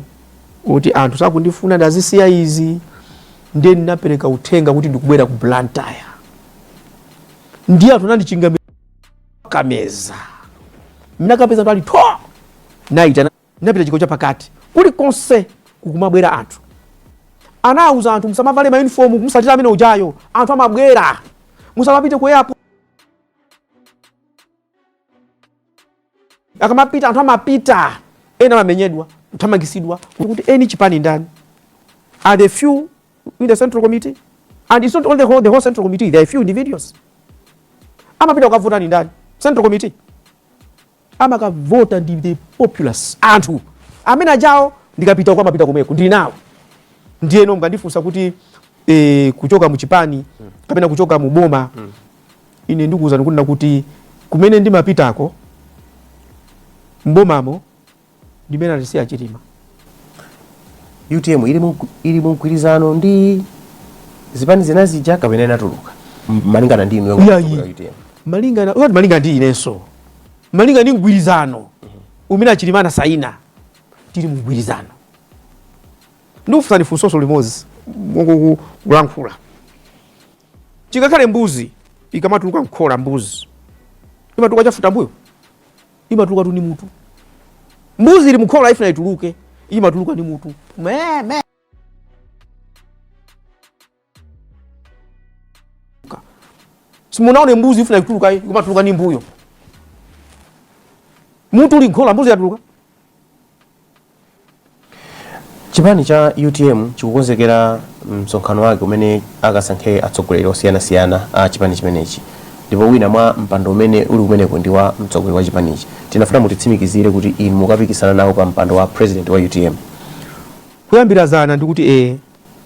kuti anthu sakundifuna, ndazisiya izi. Ndiye ndinapereka uthenga kuti ndikubwera ku Blantyre, ndiye anthu anandichingamira kameza mnakapeza anthu ali tho naita napita chigawo chapakati kulikonse kukumabwera anthu. Anawuza anthu musamavale mauniform kumusatira amene ujayo, anthu amabwera, musamapite ku airport, akamapita anthu amapita, ena amamenyedwa, kuthamangisidwa kuti eni chipani ndani. Are the few in the central committee, and it's not only the whole central committee, there are few individuals. Amapita kukavota ni ndani? Central committee amakavota ndi the populace, anthu amene ajawo. Ndikapita uko amapita komweko, ndili nawo. Ndiyeno mkandifunsa kuti kuchoka muchipani kapena kuchoka mu boma, ine ndikuwuzani kunena kuti kumene ndimapitako mbomamo ndimene atisiya Chilima. UTM ili mu mgwirizano ndi zipani zina zija kapena inatuluka? Malingana ndi inu Yeah, yomwe UTM. Malingana osati malinga ndi inenso, malinga ndi mgwirizano umene aChilima anasaina, tili mu mgwirizano. Ndikufunsani funsoso limodzi mongokulankhula. Chikakhale mbuzi ikamatuluka mkhola, mbuzi imatuluka chafuta mbuyo, imatuluka tu ni mutu. Mbuzi ili mkhola ifuna ituluke, imatuluka ni mutu me me. Simunaone mbuzi ifuna ituluka imatuluka ni mbuyo, mutu uli nkhola, mbuzi yatuluka. Chipani cha UTM chikukonzekera msonkhano wake umene akasankhe atsogoleri osiyanasiyana a chipani chimenechi, ndipo wina mwa mpando umene uli kumeneko ndi wa mtsogoleri wa chipanichi. Tinafuna mutitsimikizire kuti inu mukapikisana nawo pa mpando wa president wa UTM. Kuyambira zana ndikuti ee.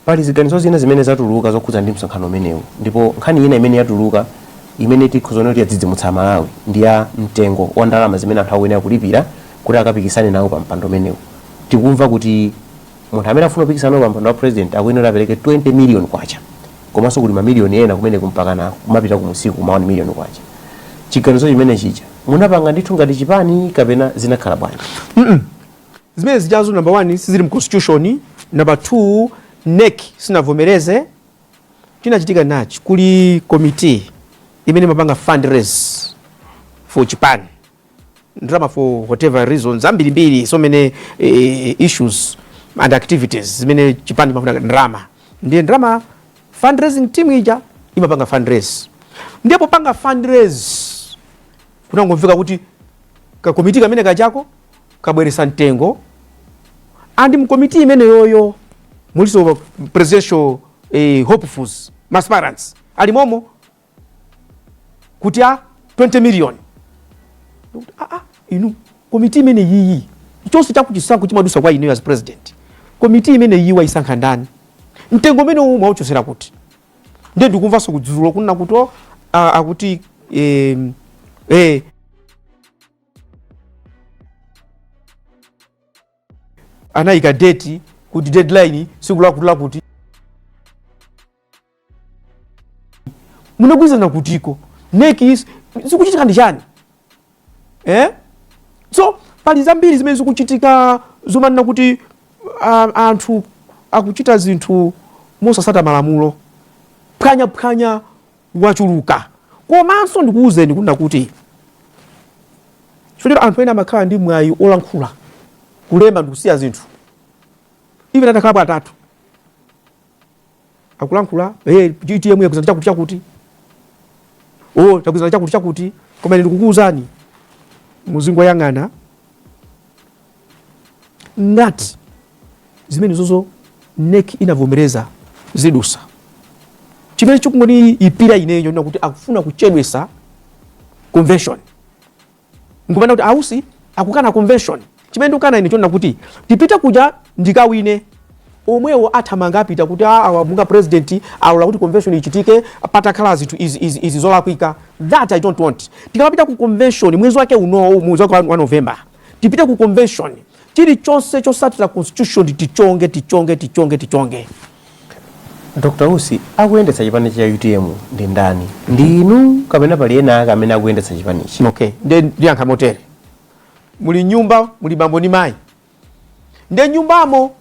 Pali ziganizo zina zimene zatuluka zokhudza ndi msonkhano umenewu, ndipo nkhani ina imene yatuluka imene tikhoza kuti yadzidzimutsa Malawi ndi ya mtengo wa ndalama zimene anthu akuyenera kulipira kuti akapikisane nawo pa mpando umenewu. Tikumva kuti munthu amene afuna kupikisana nawo pa mpando wa president akuyenera apereke 20 million kwacha, komanso kuli mamiliyoni ena kumene kumpakana kumapita kumusiku kuma 1 million kwacha. Chiganizo chimene chija munapanga ndithu ngati chipani kapena zinakhala bwanji? Zimene zijazo, number one, sizili mu constitution, number two, NEC sinavomereze. Chinachitika nachi, kuli committee imene imapanga fundraise for chipani, ndalama for whatever reasons ambirimbiri, so many issues and activities zimene chipani chimafuna ndalama. Ndiye ndalama fundraising team ija imapanga fundraise. Ndiye popanga fundraise kunangomveka kuti kakomiti kamene kachako kabweresa mtengo, and mkomiti imene yoyo muliso presidential hopefuls, aspirants alimomo, kuti a 20 million. Ndikuti, ah, ah, inu komiti imene yiyi chonse chakuchisankho chimadusa kwa ineyo as president, komiti imene iyi wayisankha ndani? Mtengo umene uwu mwauchosera kuti? Ndiye ndikumvanso kudzulo kunena kuti oh, akuti anayika date kuti deadline siku lakuti lakuti. Munagwirizana kutiko? NEC zikuchitika ndi chani? Eh? So pali zambiri zimene zikuchitika zomanena kuti anthu akuchita zinthu mosasata malamulo, phwanyaphwanya wachuluka. Komanso ndikuwuzeni kunena kuti chifukwa anthu ena amakhala ndi mwayi olankhula, kulemba ndikusiya zinthu, even atakhalapo atatu akulankhula, hey, UTM yakuzana chakuti chakuti, oh, takuzana chakuti chakuti, koma ine ndikukuwuzani muzingoyang'ana ngati zimene zozo NEC inavomereza zidusa. Chimene chikungoni ipira ineyo ndina kuti akufuna kuchedwesa convention, nkumana kuti ausi akukana convention. Chimene ndikukana ine chonena kuti tipite kuja ndikawine. Omwewo athamanga apita kuti awa munga president alola kuti convention ichitike patakhala zinthu izi izi izi zolakwika. That I don't want. Tikamapita ku convention mwezi wake unowu, mwezi wake wa November, tipite ku convention chilichonse chosatira constitution tichonge, tichonge, tichonge, tichonge. Dr. Usi, akuyendetsa chipani cha UTM ndi ndani? Ndi inu kapena pali ena ake amene akuyendetsa chipanichi? Okay, ndiye ndiyankha motere. Muli nyumba, muli bambo ndi mayi, ndiye nyumbamo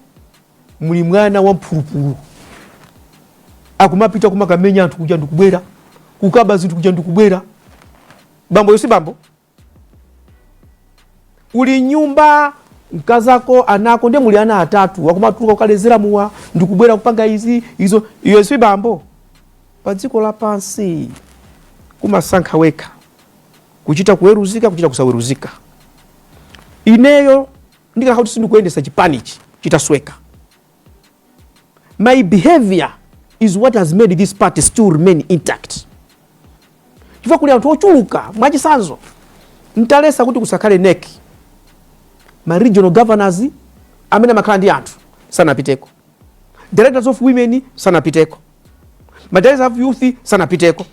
muli mwana wa mphulupulu akumapita kumakamenya anthu kuja ndikubwera, kukaba zinthu kuja ndikubwera. Bambo si bambo. Uli nyumba, mkazako, anako, ndiye muli ana atatu akumatuluka kukalezera muwa ndikubwera kupanga izi izo, iyo si bambo. Pa dziko lapansi kumasankha wekha kuchita kuweruzika, kuchita kusaweruzika. Ineyo ndikakhala kuti sindikuyendesa chipanichi chitasweka, my behavior is what has made this party still remain intact, chifukwa kuli anthu ochuluka. Mwachisanzo, ntalesa kuti kusakhale NEC, ma regional governors amene amakhala ndi anthu sanapiteko, directors of women sanapiteko, ma directors of youth sanapiteko.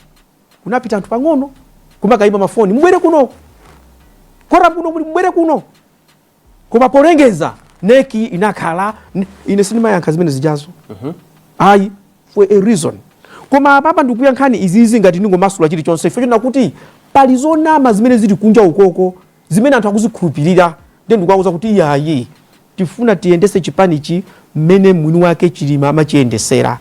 Kunapita anthu pang'ono kumakayimba mafoni, mubwere kuno, kora kuno, mubwere kuno. Koma polengeza NEC inakhala, ine sindimayankha zimene zijazo, ayi, for a reason. Koma apapa ndikuyankhani izizi ngati ndingomasula chilichonse, chifukwa chona kuti pali zonama zimene zili kunja ukoko zimene anthu akuzikhulupirira. Ndiye ndikuwauza kuti iyayi, tifuna tiyendese chipanichi mmene mwini wake Chilima amachiyendesera.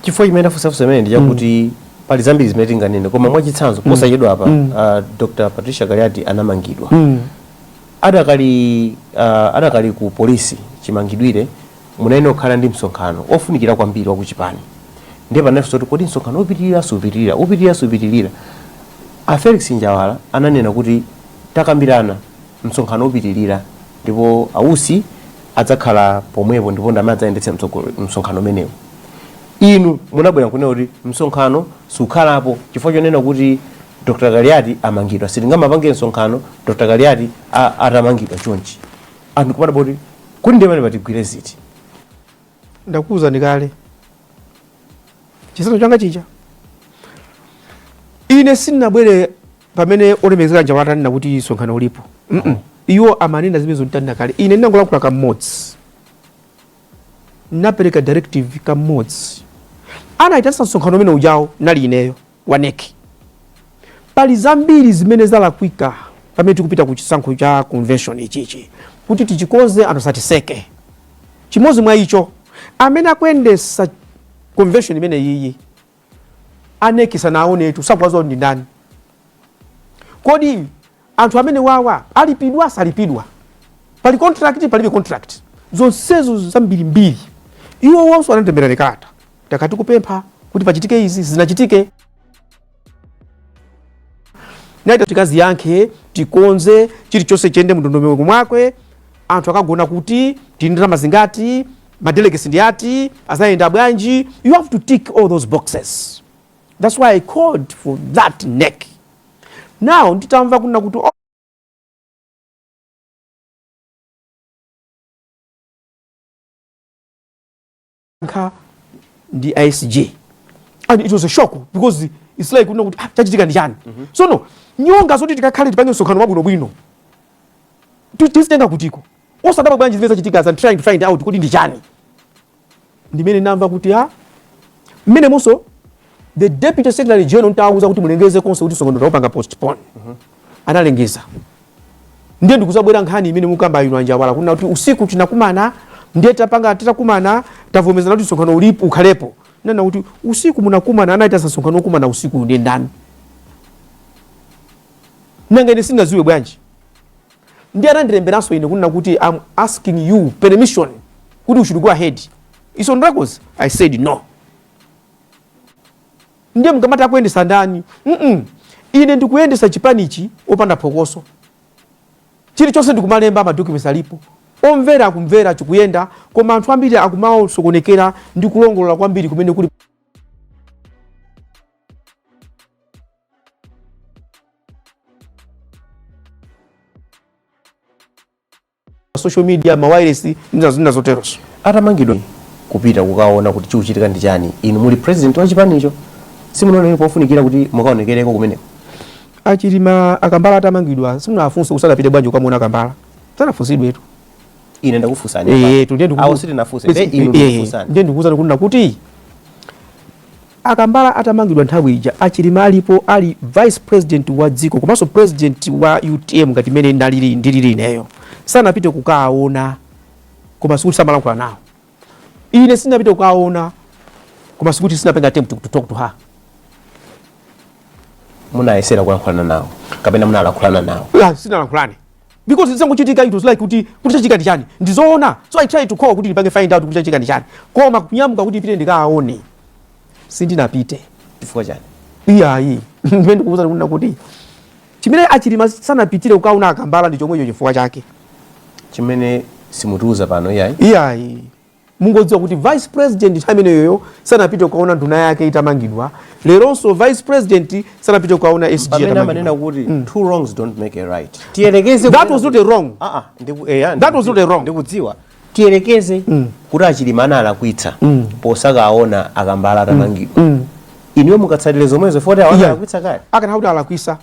Chifukwa chimene ndafunsafunsa imene ndi chakuti pali zambiri zimene tinganene, koma mwachitsanzo, posachedwa apa Dr. Patricia Kaliati anamangidwa. Adakali ku polisi chimangidwire, munayenera kukhala ndi msonkhano ofunikira kwambiri wa kuchipani. Ndiye panafunsa kuti kodi msonkhano upitirira supitirira, upitirira supitirira? A Felix Njawala ananena kuti takambirana, msonkhano upitirira ndipo Ausi adzakhala pomwepo ndipo ndamene adzayendetse msonkhano umenewu. Inu munabwera kunena kuti msonkhano sukhalapo chifukwa chonena kuti Dr. Kaliati amangidwa, sitingamapange msonkhano Dr. Kaliati atamangidwa chonchi. Anthu kumada kuti kuti ndiye pamene patigwire ziti? Ndakuwuzani kale chisanzo changa chija. Ine sindinabwere pamene olemekezeka Njawala atanena kuti msonkhano ulipo. Iwo amanena zimenezo nditanena kale. Ine ndinangolankhula kamodzi, napereka directive kamodzi. Anayitanisa msonkhano umene ujawo nali ineyo wa NEC. Pali zambiri zimene zalakwika pamene tikupita ku chisankho cha convention ichichi kuti tichikonze, anthu asatiseke. Chimodzi mwa icho, amene akuyendesa convention imene iyi a NEC sanaonetu, sakuwadziwa ndi ndani. Kodi anthu amene wawa alipidwa, asalipidwa? Pali contract, palibe contract? Zonsezo zambirimbiri. Iwo wonso anatemberera kalata, takati kupempha kuti pachitike izi, zinachitike naita, tikaziyankhe, tikonze chilichonse chiyende mndondomeko mwakwe. Anthu akagona kuti tili ndalama zingati, ma delegates ndi ati, azayenda bwanji? You have to tick all those boxes. That's why I called for that NEC. Now nditamva kunena kuti nkha ndi ISG, and it was a shock because it's like kunena kuti, ah, chachitika ndi chani? So no nyonga zoti tikakhale tipange msonkhano wabwinobwino tizitenga kutiko? Osadabwa bwanji zimene zachitika as I'm trying to find out kuti ndi chani. Ndimene namva kuti mmene monso the deputy secretary general ntawuza kuti mulengeze konse kuti msonkhano taupanga postpone, analengeza. Ndiye ndikuzabwera nkhani imene mukamba inu Anjawala kunena kuti usiku tinakumana, ndiye tapanga, titakumana tavomerezana kuti msonkhano ulipo, ukhalepo. Nana kuti usiku munakumana, anaita msonkhano okumana usiku ndiye ndani? Nanga ine sindinadziwe bwanji? Ndiye anandilemberanso ine kunena kuti I'm asking you permission kuti we should go ahead. It's on records. I said no. Ndiye mkamati akuyendesa ndani? Ine ndikuyendesa chipanichi opanda phokoso. Chilichonse ndikumalemba, ma documents alipo, omvera akumvera, chikuyenda. Koma anthu ambiri akumasokonekera ndi kulongolola kwambiri kumene kuli social media, ma wireless ndi zina zoterozo. Atamangidwa Kupita kukaona kuti chikuchitika ndi chani, inu muli president wa chipanicho, simunaonere pofunikira kuti mukaonekereko kumeneko? Achilima, Akambala atamangidwa, simunafunse kusadapite bwanji ukamuona Akambala? Sanafunsidwetu. Ine ndakufunsani. Eh, tu ndiye Awo sitinafunse, nde inu ndikufunsani. Ndiye ndikuwuzani kunena kuti Akambala atamangidwa nthawi ija, Achilima alipo, ali vice president wa dziko komanso president wa UTM ngati imene ndalili ndilili ineyo, sanapite kukaona, koma sikuti samalankhula nawo. Ine sindinapite kukaona, koma sikuti sinapange attempt to talk to her. Munayesera kulankhulana nawo kapena munalankhulana nawo? Ah, sinalankhulane because zisangochitika. It was like kuti chachitika ndi chani, ndizoona. So I tried to call kuti ndipange find out kuti chachitika ndi chani, koma kunyamuka kuti ipite ndikaone, sindinapite. Chifukwa chani? Iyayi, ndimene ndikuwuzani kunena kuti chimene Achilima sanapitire kukaona Akambala ndi chomwecho chifukwa chake. Chimene simutiuza pano, iyayi? Iyayi, mungodziwa kuti vice president nthawi imeneyoyo sanapite kukaona nduna yake itamangidwa. Leronso vice president sanapite kukaona SG Pamene atamangidwa. amanena kuti two wrongs don't make a right, tiyelekeze That was not a wrong. Ah, ah, eya, That was not a wrong. Ndikudziwa. Tiyelekeze kuti Achilima analakwitsa posakaona Akambala atamangidwa, inuyo mukatsatire zomwezo foti awo analakwitsa kale? Akana kuti alakwisa,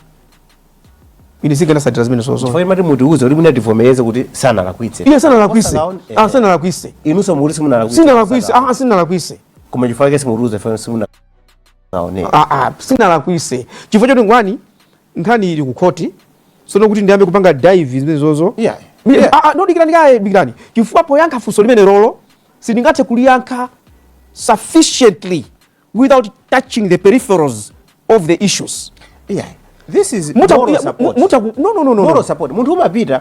ine singanasatira zimene zozo. Chifukwa imati mutiuze kuti mwina tivomereze kuti sanalakwitse. Iye sanalakwise. Osakaona. Ah, sanalakwise. Inunso mukuti simunalakwitse. Sinalakwise, ah, sinalakwise. Koma chifukwa chake simutiuze fo simunakaone. Ah, ah, sinalakwise chifukwa choti ngwani nkhani ili ku khoti. Sono kuti ndiyambe kupanga dive zimene zozo, ah, ah, no, dikirani kaye, dikirani, chifukwa poyankha funso limene lolo sindingathe kuliyankha sufficiently without touching the peripherals of the issues. Yeah. This is moral support. No, no, no, no. Moral support. Munthu umapita,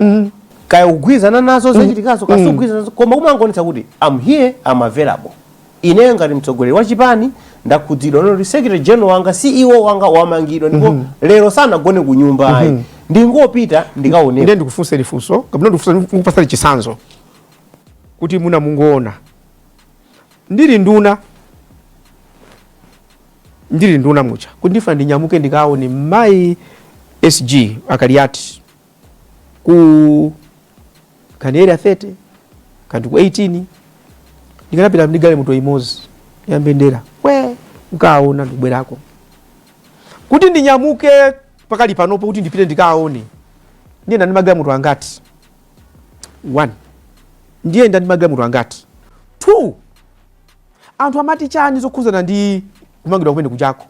kaya kugwirizana nazo zachitikazo, kaya sukugwirizana nazo, koma umangonetsa kuti I'm here, I'm available. Ineyo ngati mtsogoleri wa chipani ndakhudzidwa kuti secretary general wanga, CEO wanga wamangidwa, ndipo lero sanagone ku nyumba ayi, ndingopita ndikaoneka. Ndiye ndikufunseni funso kapena ndikupatsani chitsanzo kuti muna mungoona. Ndili nduna mucha kuti ndifuna ndinyamuke ndikaone mayi SG Akaliati ku kani Area 30 kandi ku 18, ndikanapita ndi galimoto imodzi ya mbendera we ukaona ndikubwerako. Kuti ndinyamuke pakali panopo kuti ndipite ndikaone, ndiyenda ndi magalimoto angati? One, ndiyenda ndi magalimoto angati? Two, anthu amati chani zokhuzana ndi kumangidwa kumene kuchako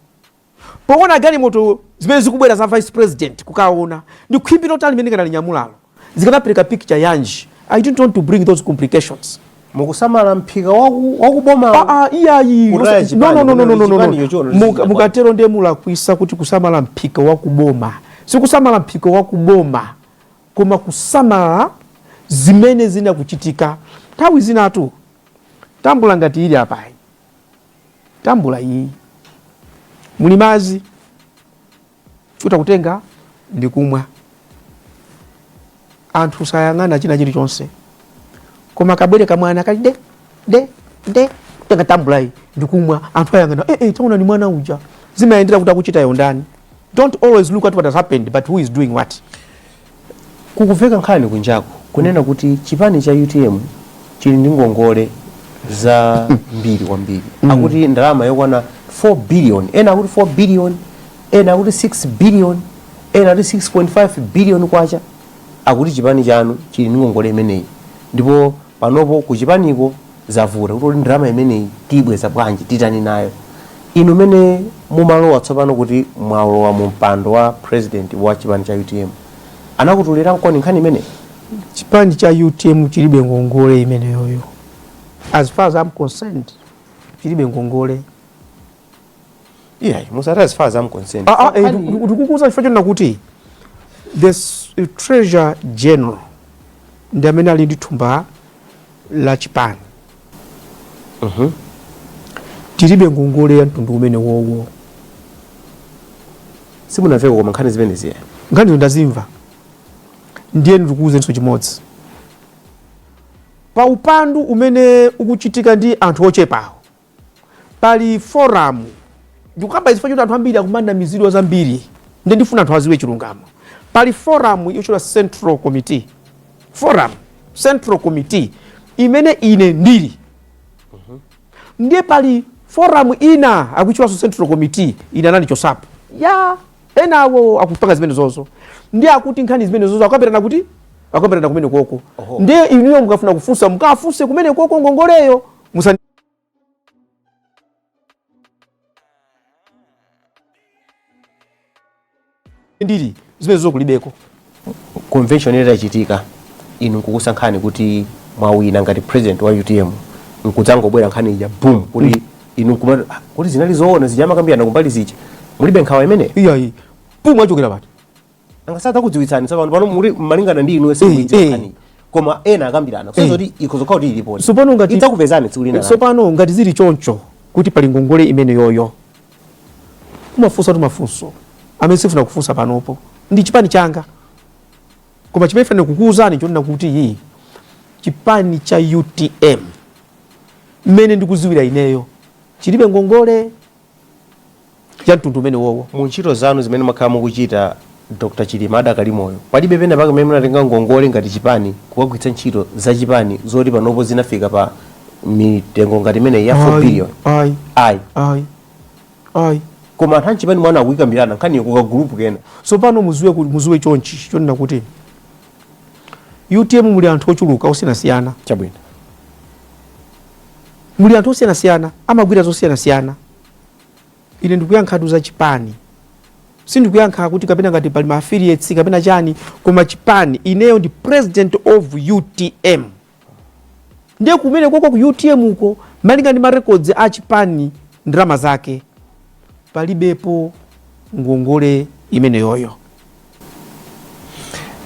poona galimoto zimene zikubwera za vice president kukaona? Ndi khwimbi lotani limene kanalinyamulalo? Zikanapereka picture yanji? I didn't want to bring those complications. Mukusamala mphika wakuboma. Ah, ah, iyayi. Kutaya No, chipani, no, no, no, no, no, no. chipani chochono Mukatero ndiye mulakwisa kuti kusamala mphika wakuboma. Sikusamala mphika wakuboma, koma kusamala zimene zinakuchitika. Nthawi zinatu tambula ngati ili apayi, tambula iyi muli madzi, utakutenga ndikumwa, anthu sayang'ana china chilichonse, koma kabwere kamwana kali de de de kutenga tambula iyi ndikumwa, anthu ayang'ana, "Eh, eh, taona ni mwana uja." Zimayendera kuti akuchitayo ndani. Don't always look at what has happened, but who is doing what. Kukuveka nkhani kunjaku kunena kuti chipani cha UTM chili ndi ngongole za mbiri kwambiri. Akuti ndalama yokwana 4 billion, ena akuti 4 billion, ena akuti 6 billion, ena akuti 6.5 billion kwacha. Akuti chipani chanu chili ndi ngongole imeneyi, ndipo panopo kuchipaniko zavuta kuti ndalama imeneyi tiyibweza bwanji, titani nayo. Inu mene mumalowa tsopano kuti mwalowa mu mpando wa president wa chipani cha UTM, anakutulira mkoni nkhani imeneyi? Chipani cha UTM chilibe ngongole imeneyoyo. As far as I'm concerned, chilibe ngongole. Iyayi, musati "as far as I'm concerned." Ah, ah, eh, ndikukuuza chifukwa chonena kuti the treasurer general ndi amene ali ndi thumba la chipani. Tilibe ngongole ya mtundu umene wowo. Simunamveko koma nkhani zimenezi ya? Nkhanizo ndazimva. Ndiye ndikukuuzenso chimodzi: pa upandu umene ukuchitika ndi anthu ochepawo, pali forum. Ndikukamba izi chifukwa choti anthu ambiri akumanamizidwa zambiri, ndiye ndifuna anthu aziwe chilungamo. Pali forum yochedwa Central Committee Forum, Central Committee imene ine ndili. Ndiye pali forum ina akuitchulanso Central Committee, ine anandichotsapo ya enawo akupanga zimene zozo. Ndiye akuti nkhani zimene zozo akukambirana kuti akukambirana kumene koko. Ndiye inuyo mukafuna kufunsa, mukafunse kumene koko ngongoleyo musa ndili zimene zozo kulibeko. Convention itachitika, inu nkukusankhani kuti mwawina ngati president wa UTM, nkudzangobwera nkhani ija boom, kuti inu nkumati, "Ah, kuti zinali zoona zija amakambirana kumbali zija?" Mulibe nkhawa imeneyo? Iyayi, boom achokera pati? Nanga sadzakudziwitsani tsopano pano muli malingana ndi inu simuidziwa nkhani, koma ena akambirana kusonyeza kuti ikhoza kukhala kuti ilipo. Tsopano ngati idzakupezani tsiku lina lake. Tsopano ngati zili choncho kuti pali ngongole imene yoyo, kumafunsa tu mafunso amene sifuna kufunsa panopo ndi chipani changa, koma chimene funa kukuwuzani chonena kuti iyi chipani cha UTM mmene ndikuziwira ineyo chilibe ngongole ya mtundu umene wowo. Mu ntchito zanu zimene mwakhala mukuchita Dr Chilima adakali moyo, palibe pena pake pamene munatenga ngongole ngati chipani kukagwiritsa ntchito za chipani zoti panopo zinafika pa mitengo ngati imeneyi ya 4 Ayi, billion? Ayi. Ayi? Ayi, ayi. Koma anthu amchipani mwanu akuyikambirana nkhaniyo kukagulupu kena. Tsopano muziwe muziwe chonchi chonena kuti UTM muli anthu ochuluka osiyanasiyana. Muli anthu osiyanasiyana amagwira zosiyanasiyana. Ine ndikuyankhatu za chipani, sindikuyankha kuti kapena ngati pali ma affiliates kapena chani, koma chipani ineyo ndi president of UTM. Ndiye kumene koko ku UTM uko, malinga ndi ma records a chipani, ndalama zake palibepo ngongole imeneyoyo.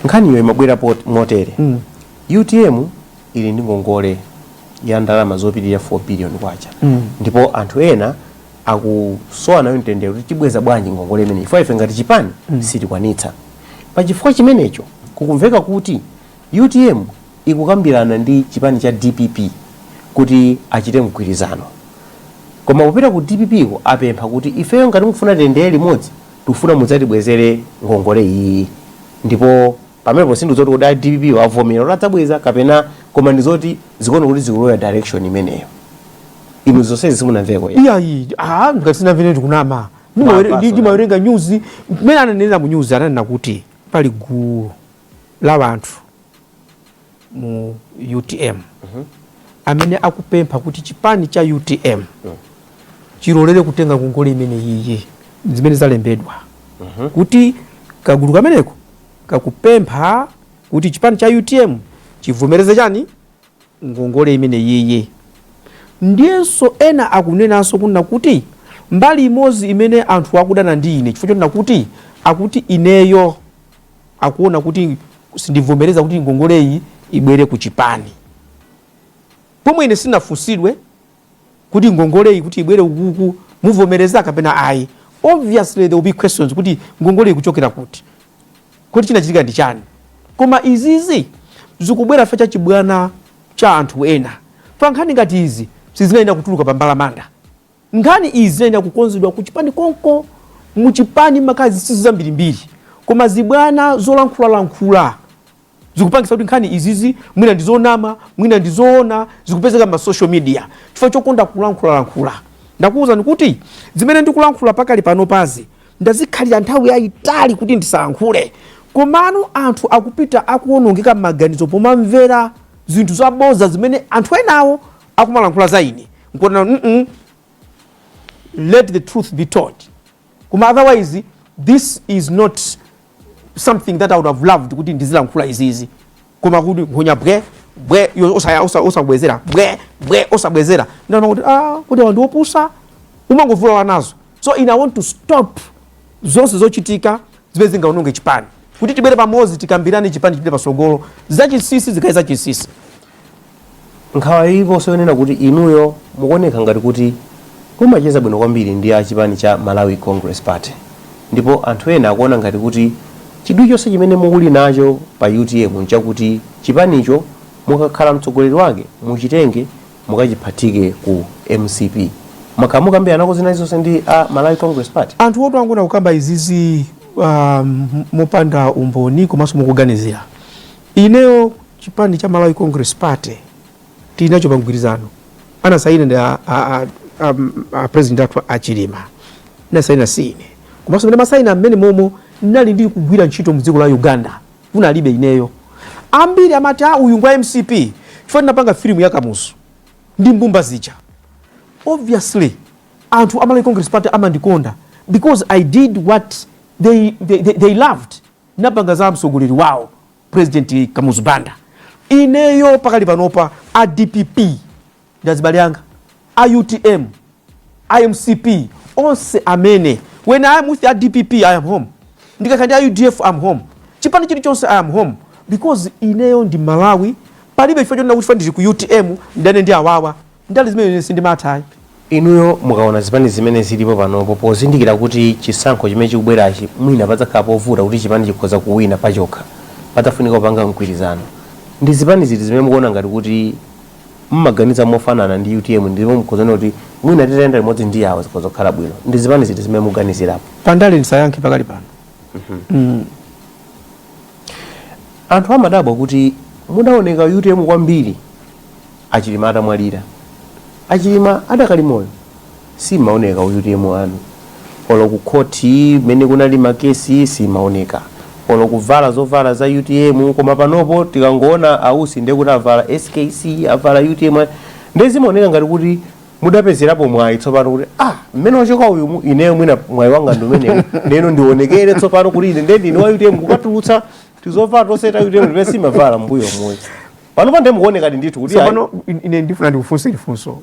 Nkhaniyo imabwera motere. UTM ili ndi ngongole ya ndalama zopitirira 4 billion kwacha, ndipo anthu ena akusowa nayo mtendere kuti tibweza bwanji ngongole imeneyi, chifukwa ife ngati chipani sitikwanitsa. Pa chifukwa chimenecho kukumveka kuti UTM ikukambirana ndi chipani cha DPP kuti achite mgwirizano, koma kupita ku DPP ko apempha kuti ifeyo ngati mukufuna tiyendere limodzi, tikufuna mudzatibwezere ngongole iyi. Ndipo pamenepo sindizoti kuti a DPP avomera kuti adzabweza kapena, koma ndizoti zikuona kuti zikulowa direction imeneyo. Inu zonsezi simunamveko ya? Iyayi, ah, ngati sinamvene ndikunama. Mwamvaso, Ndimawerenga news mmene ananenera mu news, ananena kuti pali gulu la anthu mu UTM amene akupempha kuti chipani cha UTM chilolere kutenga ngongole imene iyi, zimene zalembedwa kuti kagulu kameneko kakupempha kuti chipani cha UTM chivomereze chani, ngongole imene yiyi. Ndiyenso ena akunenanso kunena kuti mbali imodzi imene anthu akudana ndi ine chifukwa chonena kuti akuti ineyo akuona kuti sindivomereza kuti ngongoleyi ibwere ku chipani, pomwe ine sinafunsidwe kuti ngongoleyi kuti ibwere ukuku muvomereza kapena ayi. Obviously there will be questions kuti ngongole ikuchokera kuti, kuti chinachitika ndi chani. Koma izizi zikubwera chifukwa cha chibwana cha anthu ena. Pa nkhani ngati izi sizinayenera kutuluka pa mbalamanda. Nkhani izi zinayenera kukonzedwa ku chipani konko. Muchipani makhala zinsinsi zambirimbiri, koma zibwana zolankhulalankhula zikupangisa kuti nkhani izizi mwina ndi zonama, mwina ndi zoona, zikupezeka ma social media chifukwa chokonda kulankhulalankhula. Ndakuwuzani kuti zimene ndikulankhula pakali pano pazi ndazikhalira nthawi yayitali kuti ndisalankhule, komano anthu akupita akuwonongeka m'maganizo pomamvera zinthu zaboza zimene anthu enawo akumalankhula za ine, nkuona let the truth be told. Koma otherwise this is not something that I would have loved kuti ndizilankhula izizi, koma kuti nkhonya bwe bwe yo osabwezera bwe bwe osabwezera, ndaona kuti kuti awa ndi opusa, umangovulala nazo. So ine I want to stop zonse zochitika zimene zingaononge chipani, kuti tibwere pamodzi tikambirane chipani chipite patsogolo, zachinsinsi zikhale zachinsinsi. Nkhawa iliponso yonena kuti inuyo mukuoneka ngati kuti mumacheza bwino kwambiri ndi a chipani cha Malawi Congress Party, ndipo anthu ena akuona ngati kuti chidwi chonse chimene mukuli nacho pa UTM nchakuti chipanicho mukakhala mtsogoleri wake muchitenge mukachiphatike ku MCP. Mwakhala mukambirana zina zonse ndi a Malawi Congress Party? Anthu oti angona kukamba izizi mopanda umboni komanso mukuganizira. Ineyo chipani cha Malawi Congress Party tili nacho pa mgwirizano. Anasaina ndi a president athu a Chilima, nasaina si ine. Komanso mene masaina mmene momo ndinali ndili kugwira ntchito mdziko la Uganda, kunalibe ineyo. Ambiri amati, "Ah, uyu ngwa MCP," chifukwa ndinapanga filimu ya Kamuzu ndi mbumba zija. Obviously anthu a Malawi Congress Party amandikonda because I did what they loved. Napanga za mtsogoleri wawo, President Kamuzu Banda. Ineyo pakali panopa, a DPP ndi azibale anga, a UTM, a MCP, onse amene, when I am with a DPP, I am home. Ndikakhala ndi a UDF, I'm home. Chipani chilichonse, I am home, because ineyo ndi Malawi. Palibe chifukwa chonena kuti ndili ku UTM ndane ndi awawa. Ndali zimene sindimathayi. Inuyo mukaona zipani zimene zilipo panopo, pozindikira kuti chisankho chimene chikubwerachi mwina padzakhala povuta kuti chipani chikhoza kuwina pachokha, padzafunika kupanga mgwirizano, ndi zipani ziti zimene mukuona ngati kuti mmaganiza mofanana ndi UTM, ndipo mukhoza kuti mwina titayenda limodzi ndi awo zikhoza kukhala bwino? Ndi zipani ziti zimene muganizirapo? Pandale ndisayankhe pakali pano. Anthu amadabwa kuti mudaoneka UTM kwambiri aChilima atamwalira. AChilima adakali moyo simaoneka UTM anu, olo ku khoti mmene kunali makesi simaoneka, olo kuvala zovala za UTM. Koma panopo tikangoona ausi, ndiye kuti avala SKC, avala UTM, ndiye zimaoneka ngati kuti mudapezerapo mwayi tsopano kuti, ah, mmene wachoka uyu, ineyo mwina mwayi wanga ndi umenewu, ndeno ndionekere tsopano kuti ine ndiye ndine wa UTM, kukatulutsa tizovala toseta UTM ndimene simavala mbuyo moyo. Panopa ndiye mukuonekadi ndithu kuti ayi. Tsopano ine ndifuna ndikufunse lifunso.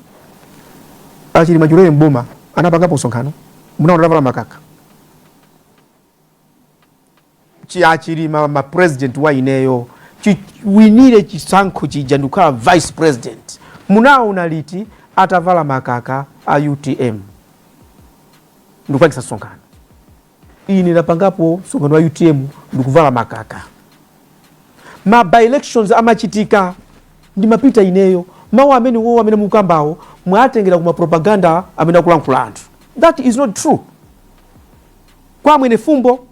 AChilima chilowere mboma anapangapo msonkhano munaona atavala makaka? AChilima, ma president wa ineyo chiwinire chisankho chija ndikukhala vice president, munaona liti atavala makaka a UTM ndikupangisa msonkhano? Ine ndapangapo msonkhano wa UTM ndikuvala makaka? Ma by elections amachitika, ndimapita ineyo. Mawu amene wo amene mukambawo mwatengera kuma propaganda amene akulankhula anthu. That is not true. Kwa Mwene Fumbo,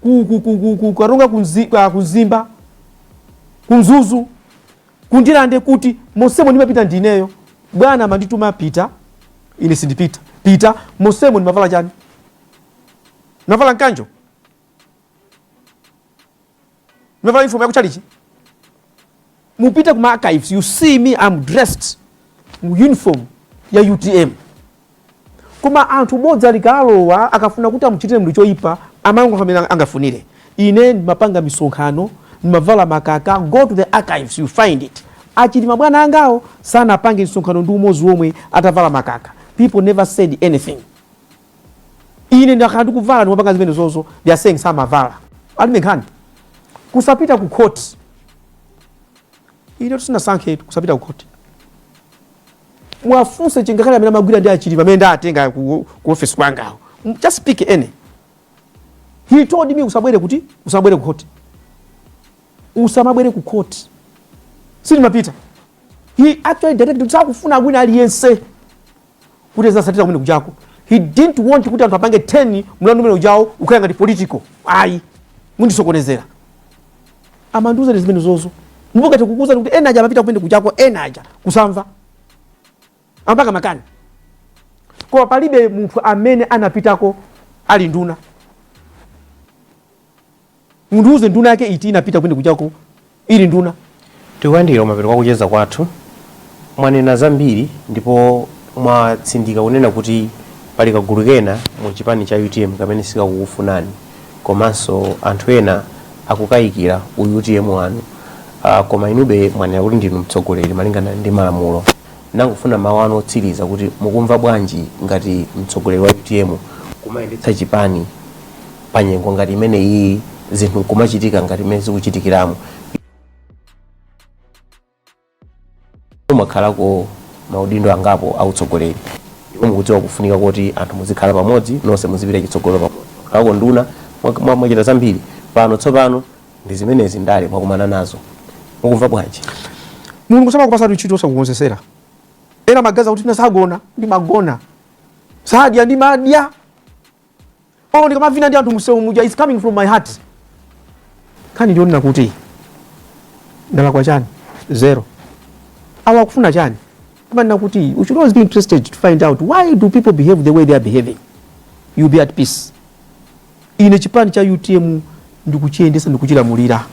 ku Karonga, kuMzimba, kuMzuzu, kuNdirande, kuti monsemo ndimapita ndineyo. Bwana amandituma, "Pita," ine sindipita. "Pita." Monsemo ndimavala chani? Ndimavala mkanjo? Ndimavala uniform yakuchalichi? Mupite kuma archives, you see me, I'm dressed mu uniform ya UTM. Koma anthu bodza likalowa, akafuna kuti amuchitire munthu choyipa, amango amene angafunire. Ine ndimapanga misonkhano ndimavala makaka. Go to the archives, you find it. AChilima bwana angawo sanapange msonkhano ndi umodzi omwe atavala makaka. People never said anything. Ine ndakhala ndikuvala, ndimapanga zimene zozo, they are saying samavala. Alibe nkhani. Kusapita ku court, ine tisinasankhe kusapita ku court. Mwafunse chingakhale amene amagwira ndi aChilima, amene ndatenga ku office kwangawo. Just pick any. He told me, "Usabwere kuti usabwere ku court, usamabwere ku court." Sindimapita. He actually directed, sakufuna wina aliyense kuti azasatira kumene kuchako. He didn't want kuti anthu apange 10 mlandu umene ujawo ukhale ngati political. Ayi, mundisokonezera. Amandiuza ndi zimene zozo. Ndipokati kukuza kuti ena aja amapita kumene kuchako, ena aja kusamva, amapanga makani. Koma palibe munthu amene anapitako ali nduna. Mundiuze nduna yake iti inapita kumene kuchako ili nduna? Tikuyandikira kumapeto kwa kucheza kwathu. Mwanena zambiri ndipo mwatsindika kunena kuti pali kagulu kena mu chipani cha UTM kamene sikakukufunani, komanso anthu ena akukayikira u UTM wanu. Koma inube mwanena kuti ndinu mtsogoleri malingana ndi malamulo. Nangofuna mawu anu otsiriza kuti mukumva bwanji ngati mtsogoleri wa UTM kumayendetsa chipani panyengo ngati imene iyi, zinthu nkumachitika ngati imene zikuchitikiramo? Mwakhalako maudindo angapo autsogoleri ndipo mukudziwa kufunika kuti anthu muzikhala pamodzi, nonse muzipita chitsogolo pamodzi. Mwakhalako nduna, mwachita zambiri. Pano tsopano ndi zimenezi ndale mwakumana nazo, mukumva bwanji? Mulungu samakupasatu ntchito osakukonzesera. Ena magaza kuti tina sagona, ndimagona, sadya, ndimadya. Oh, ndikamavina ndi anthu msewu muja, it's coming from my heart. Nkhani ndionena kuti ndalakwa chani? Zero. Awa akufuna chani? Amanena kuti we should always be interested to find out why do people behave the way they are behaving. You'll be at peace. Ine chipani cha UTM ndikuchiyendesa, ndikuchilamulira.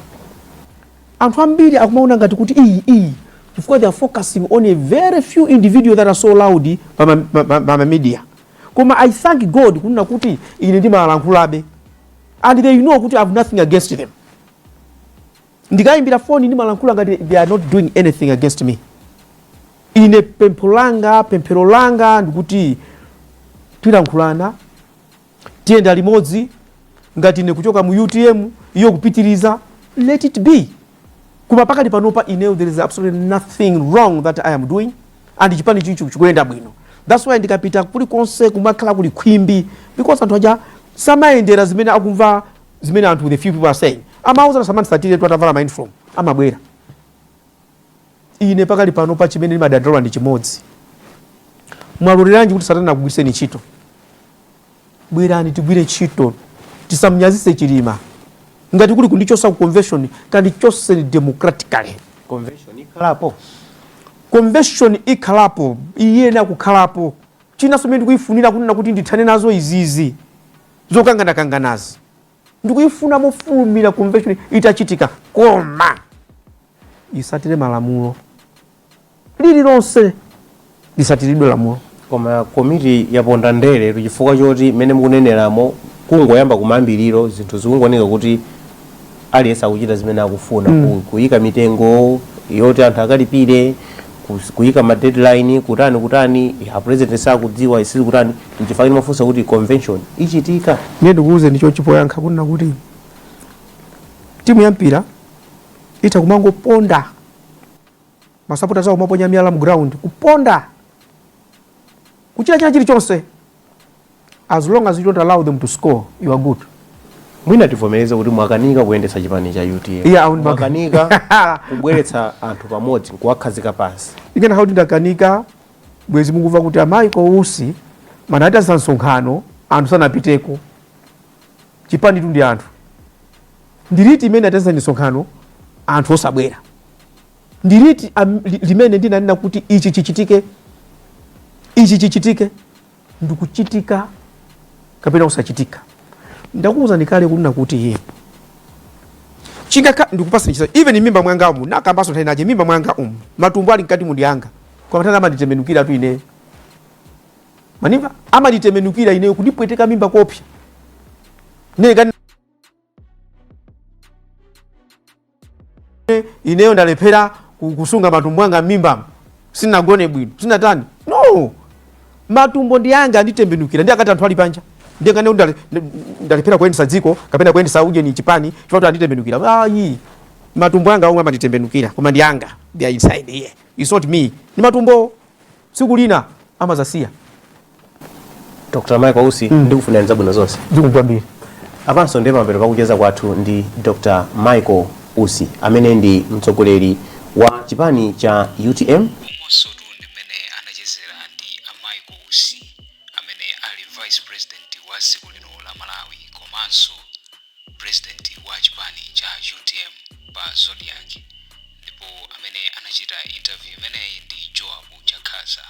Anthu ambiri akumaona ngati kuti iyi iyi chifukwa they are focusing on a very few individual that are so loud pa media. Koma I thank God kunena kuti ine ndimalankhulabe and they know kuti I have nothing against them. Ndikayimbira foni, ndimalankhula ngati they are not doing anything against me. Ine pempho langa, pemphero langa ndikuti tilankhulana, tiyenda limodzi. Ngati ine kuchoka mu UTM, iyo kupitiriza, let it be. Koma pakati panopa ineyo there is absolutely nothing wrong that I am doing and chipani chichu chikuyenda bwino. That's why ndikapita kulikonse kumakhala kuli khwimbi, because anthu aja samayendera zimene akumva, zimene anthu, the few people are saying. Amauza samandisatire tu, atavala ma uniform amabwera. Ine pakali pano pa chimene ndimadandaula ndi chimodzi: mwaloleranji kuti Satana akugwiriseni ntchito? Bwerani tigwire ntchito, tisamnyazise Chilima. Ngati kuli kundichosa ku convention, kandichoseni democratically. Convention ikhalapo? Convention ikhalapo, iyena kukhalapo. Chinanso imene ndikuyifunira kunena kuti ndithane nazo izizi zokanganakanganazi, ndikuyifuna mofulumira convention itachitika, koma isatire malamulo lililonse, lisatiridwe lamulo. Koma komiti yaponda ndere chifukwa choti mmene mukuneneramo, kungoyamba kumayambiriro zinthu zikungooneka kuti aliyense akuchita zimene akufuna, kuyika mitengo yoti anthu akalipire, kuyika ma deadline, kutani kutani, ya president sakudziwa isili kutani. Nchifukwa ndimafunsa kuti convention ichitika? Ndiye ndikuuze, ndicho chipoyankha kunena kuti timu ya mpira itha kumangoponda, masapota zawo kumaponya miyala mu ground, kuponda, kuchita china chilichonse, as long as you don't allow them to score, you are good. Mwina tivomereze kuti mwakanika kuyendetsa chipani cha UTM. Yeah, Mwakanika kubweretsa anthu pamodzi nkuwakhazika pansi. Ikena kuti ndakanika, bwezi mukumva kuti a Michael Usi manatasa msonkhano, anthu sanapiteko. Chipani tu ndi anthu. Ndiliti imene atasa misonkhano anthu osabwera? Ndiliti limene ndinanena kuti ichi chichitike, ichi chichitike, ndikuchitika kapena kusachitika? Ndakuwuzani kale kunena kuti chingakha ndikupasa chisa, even mimba mwanga umu, nakambaso nthawi nache, mimba mwanga umu matumbo ali mkati mundi anga, kwa matana amanditemenukira tu ine manimva, amanditemenukira ineyo kundipweteka mimba kopsa ne ineyo ndalephera kusunga matumbo anga m'mimbamo, sinagone bwino, sinatani. No, matumbo ndi anga, anditembenukira ndi akati anthu ali panja. Ndiye ngane ndalephera kuyendesa dziko kapena kuyendesa ujeni chipani chifukwa kuti anditembenukira? Ayi, matumbo anga omwe amanditembenukira, koma ndi anga, they are inside here, it's not me, ndi matumbo. Tsiku lina amazasiya. Dr Michael Usi, ndikufunirani zabwino zonse. Zikomo kwambiri. Apanso ndiye pamapeto pakucheza kwathu ndi Dr Michael Usi, amene ndi mtsogoleri wa chipani cha UTM. Umonso tu ndi mmene anachezera ndi a Michael Usi, amene ali vice president wa dziko lino la Malawi komanso president wa chipani cha UTM pa Zodiak, ndipo amene anachita interview imeneyi ndi Joab Chakhaza.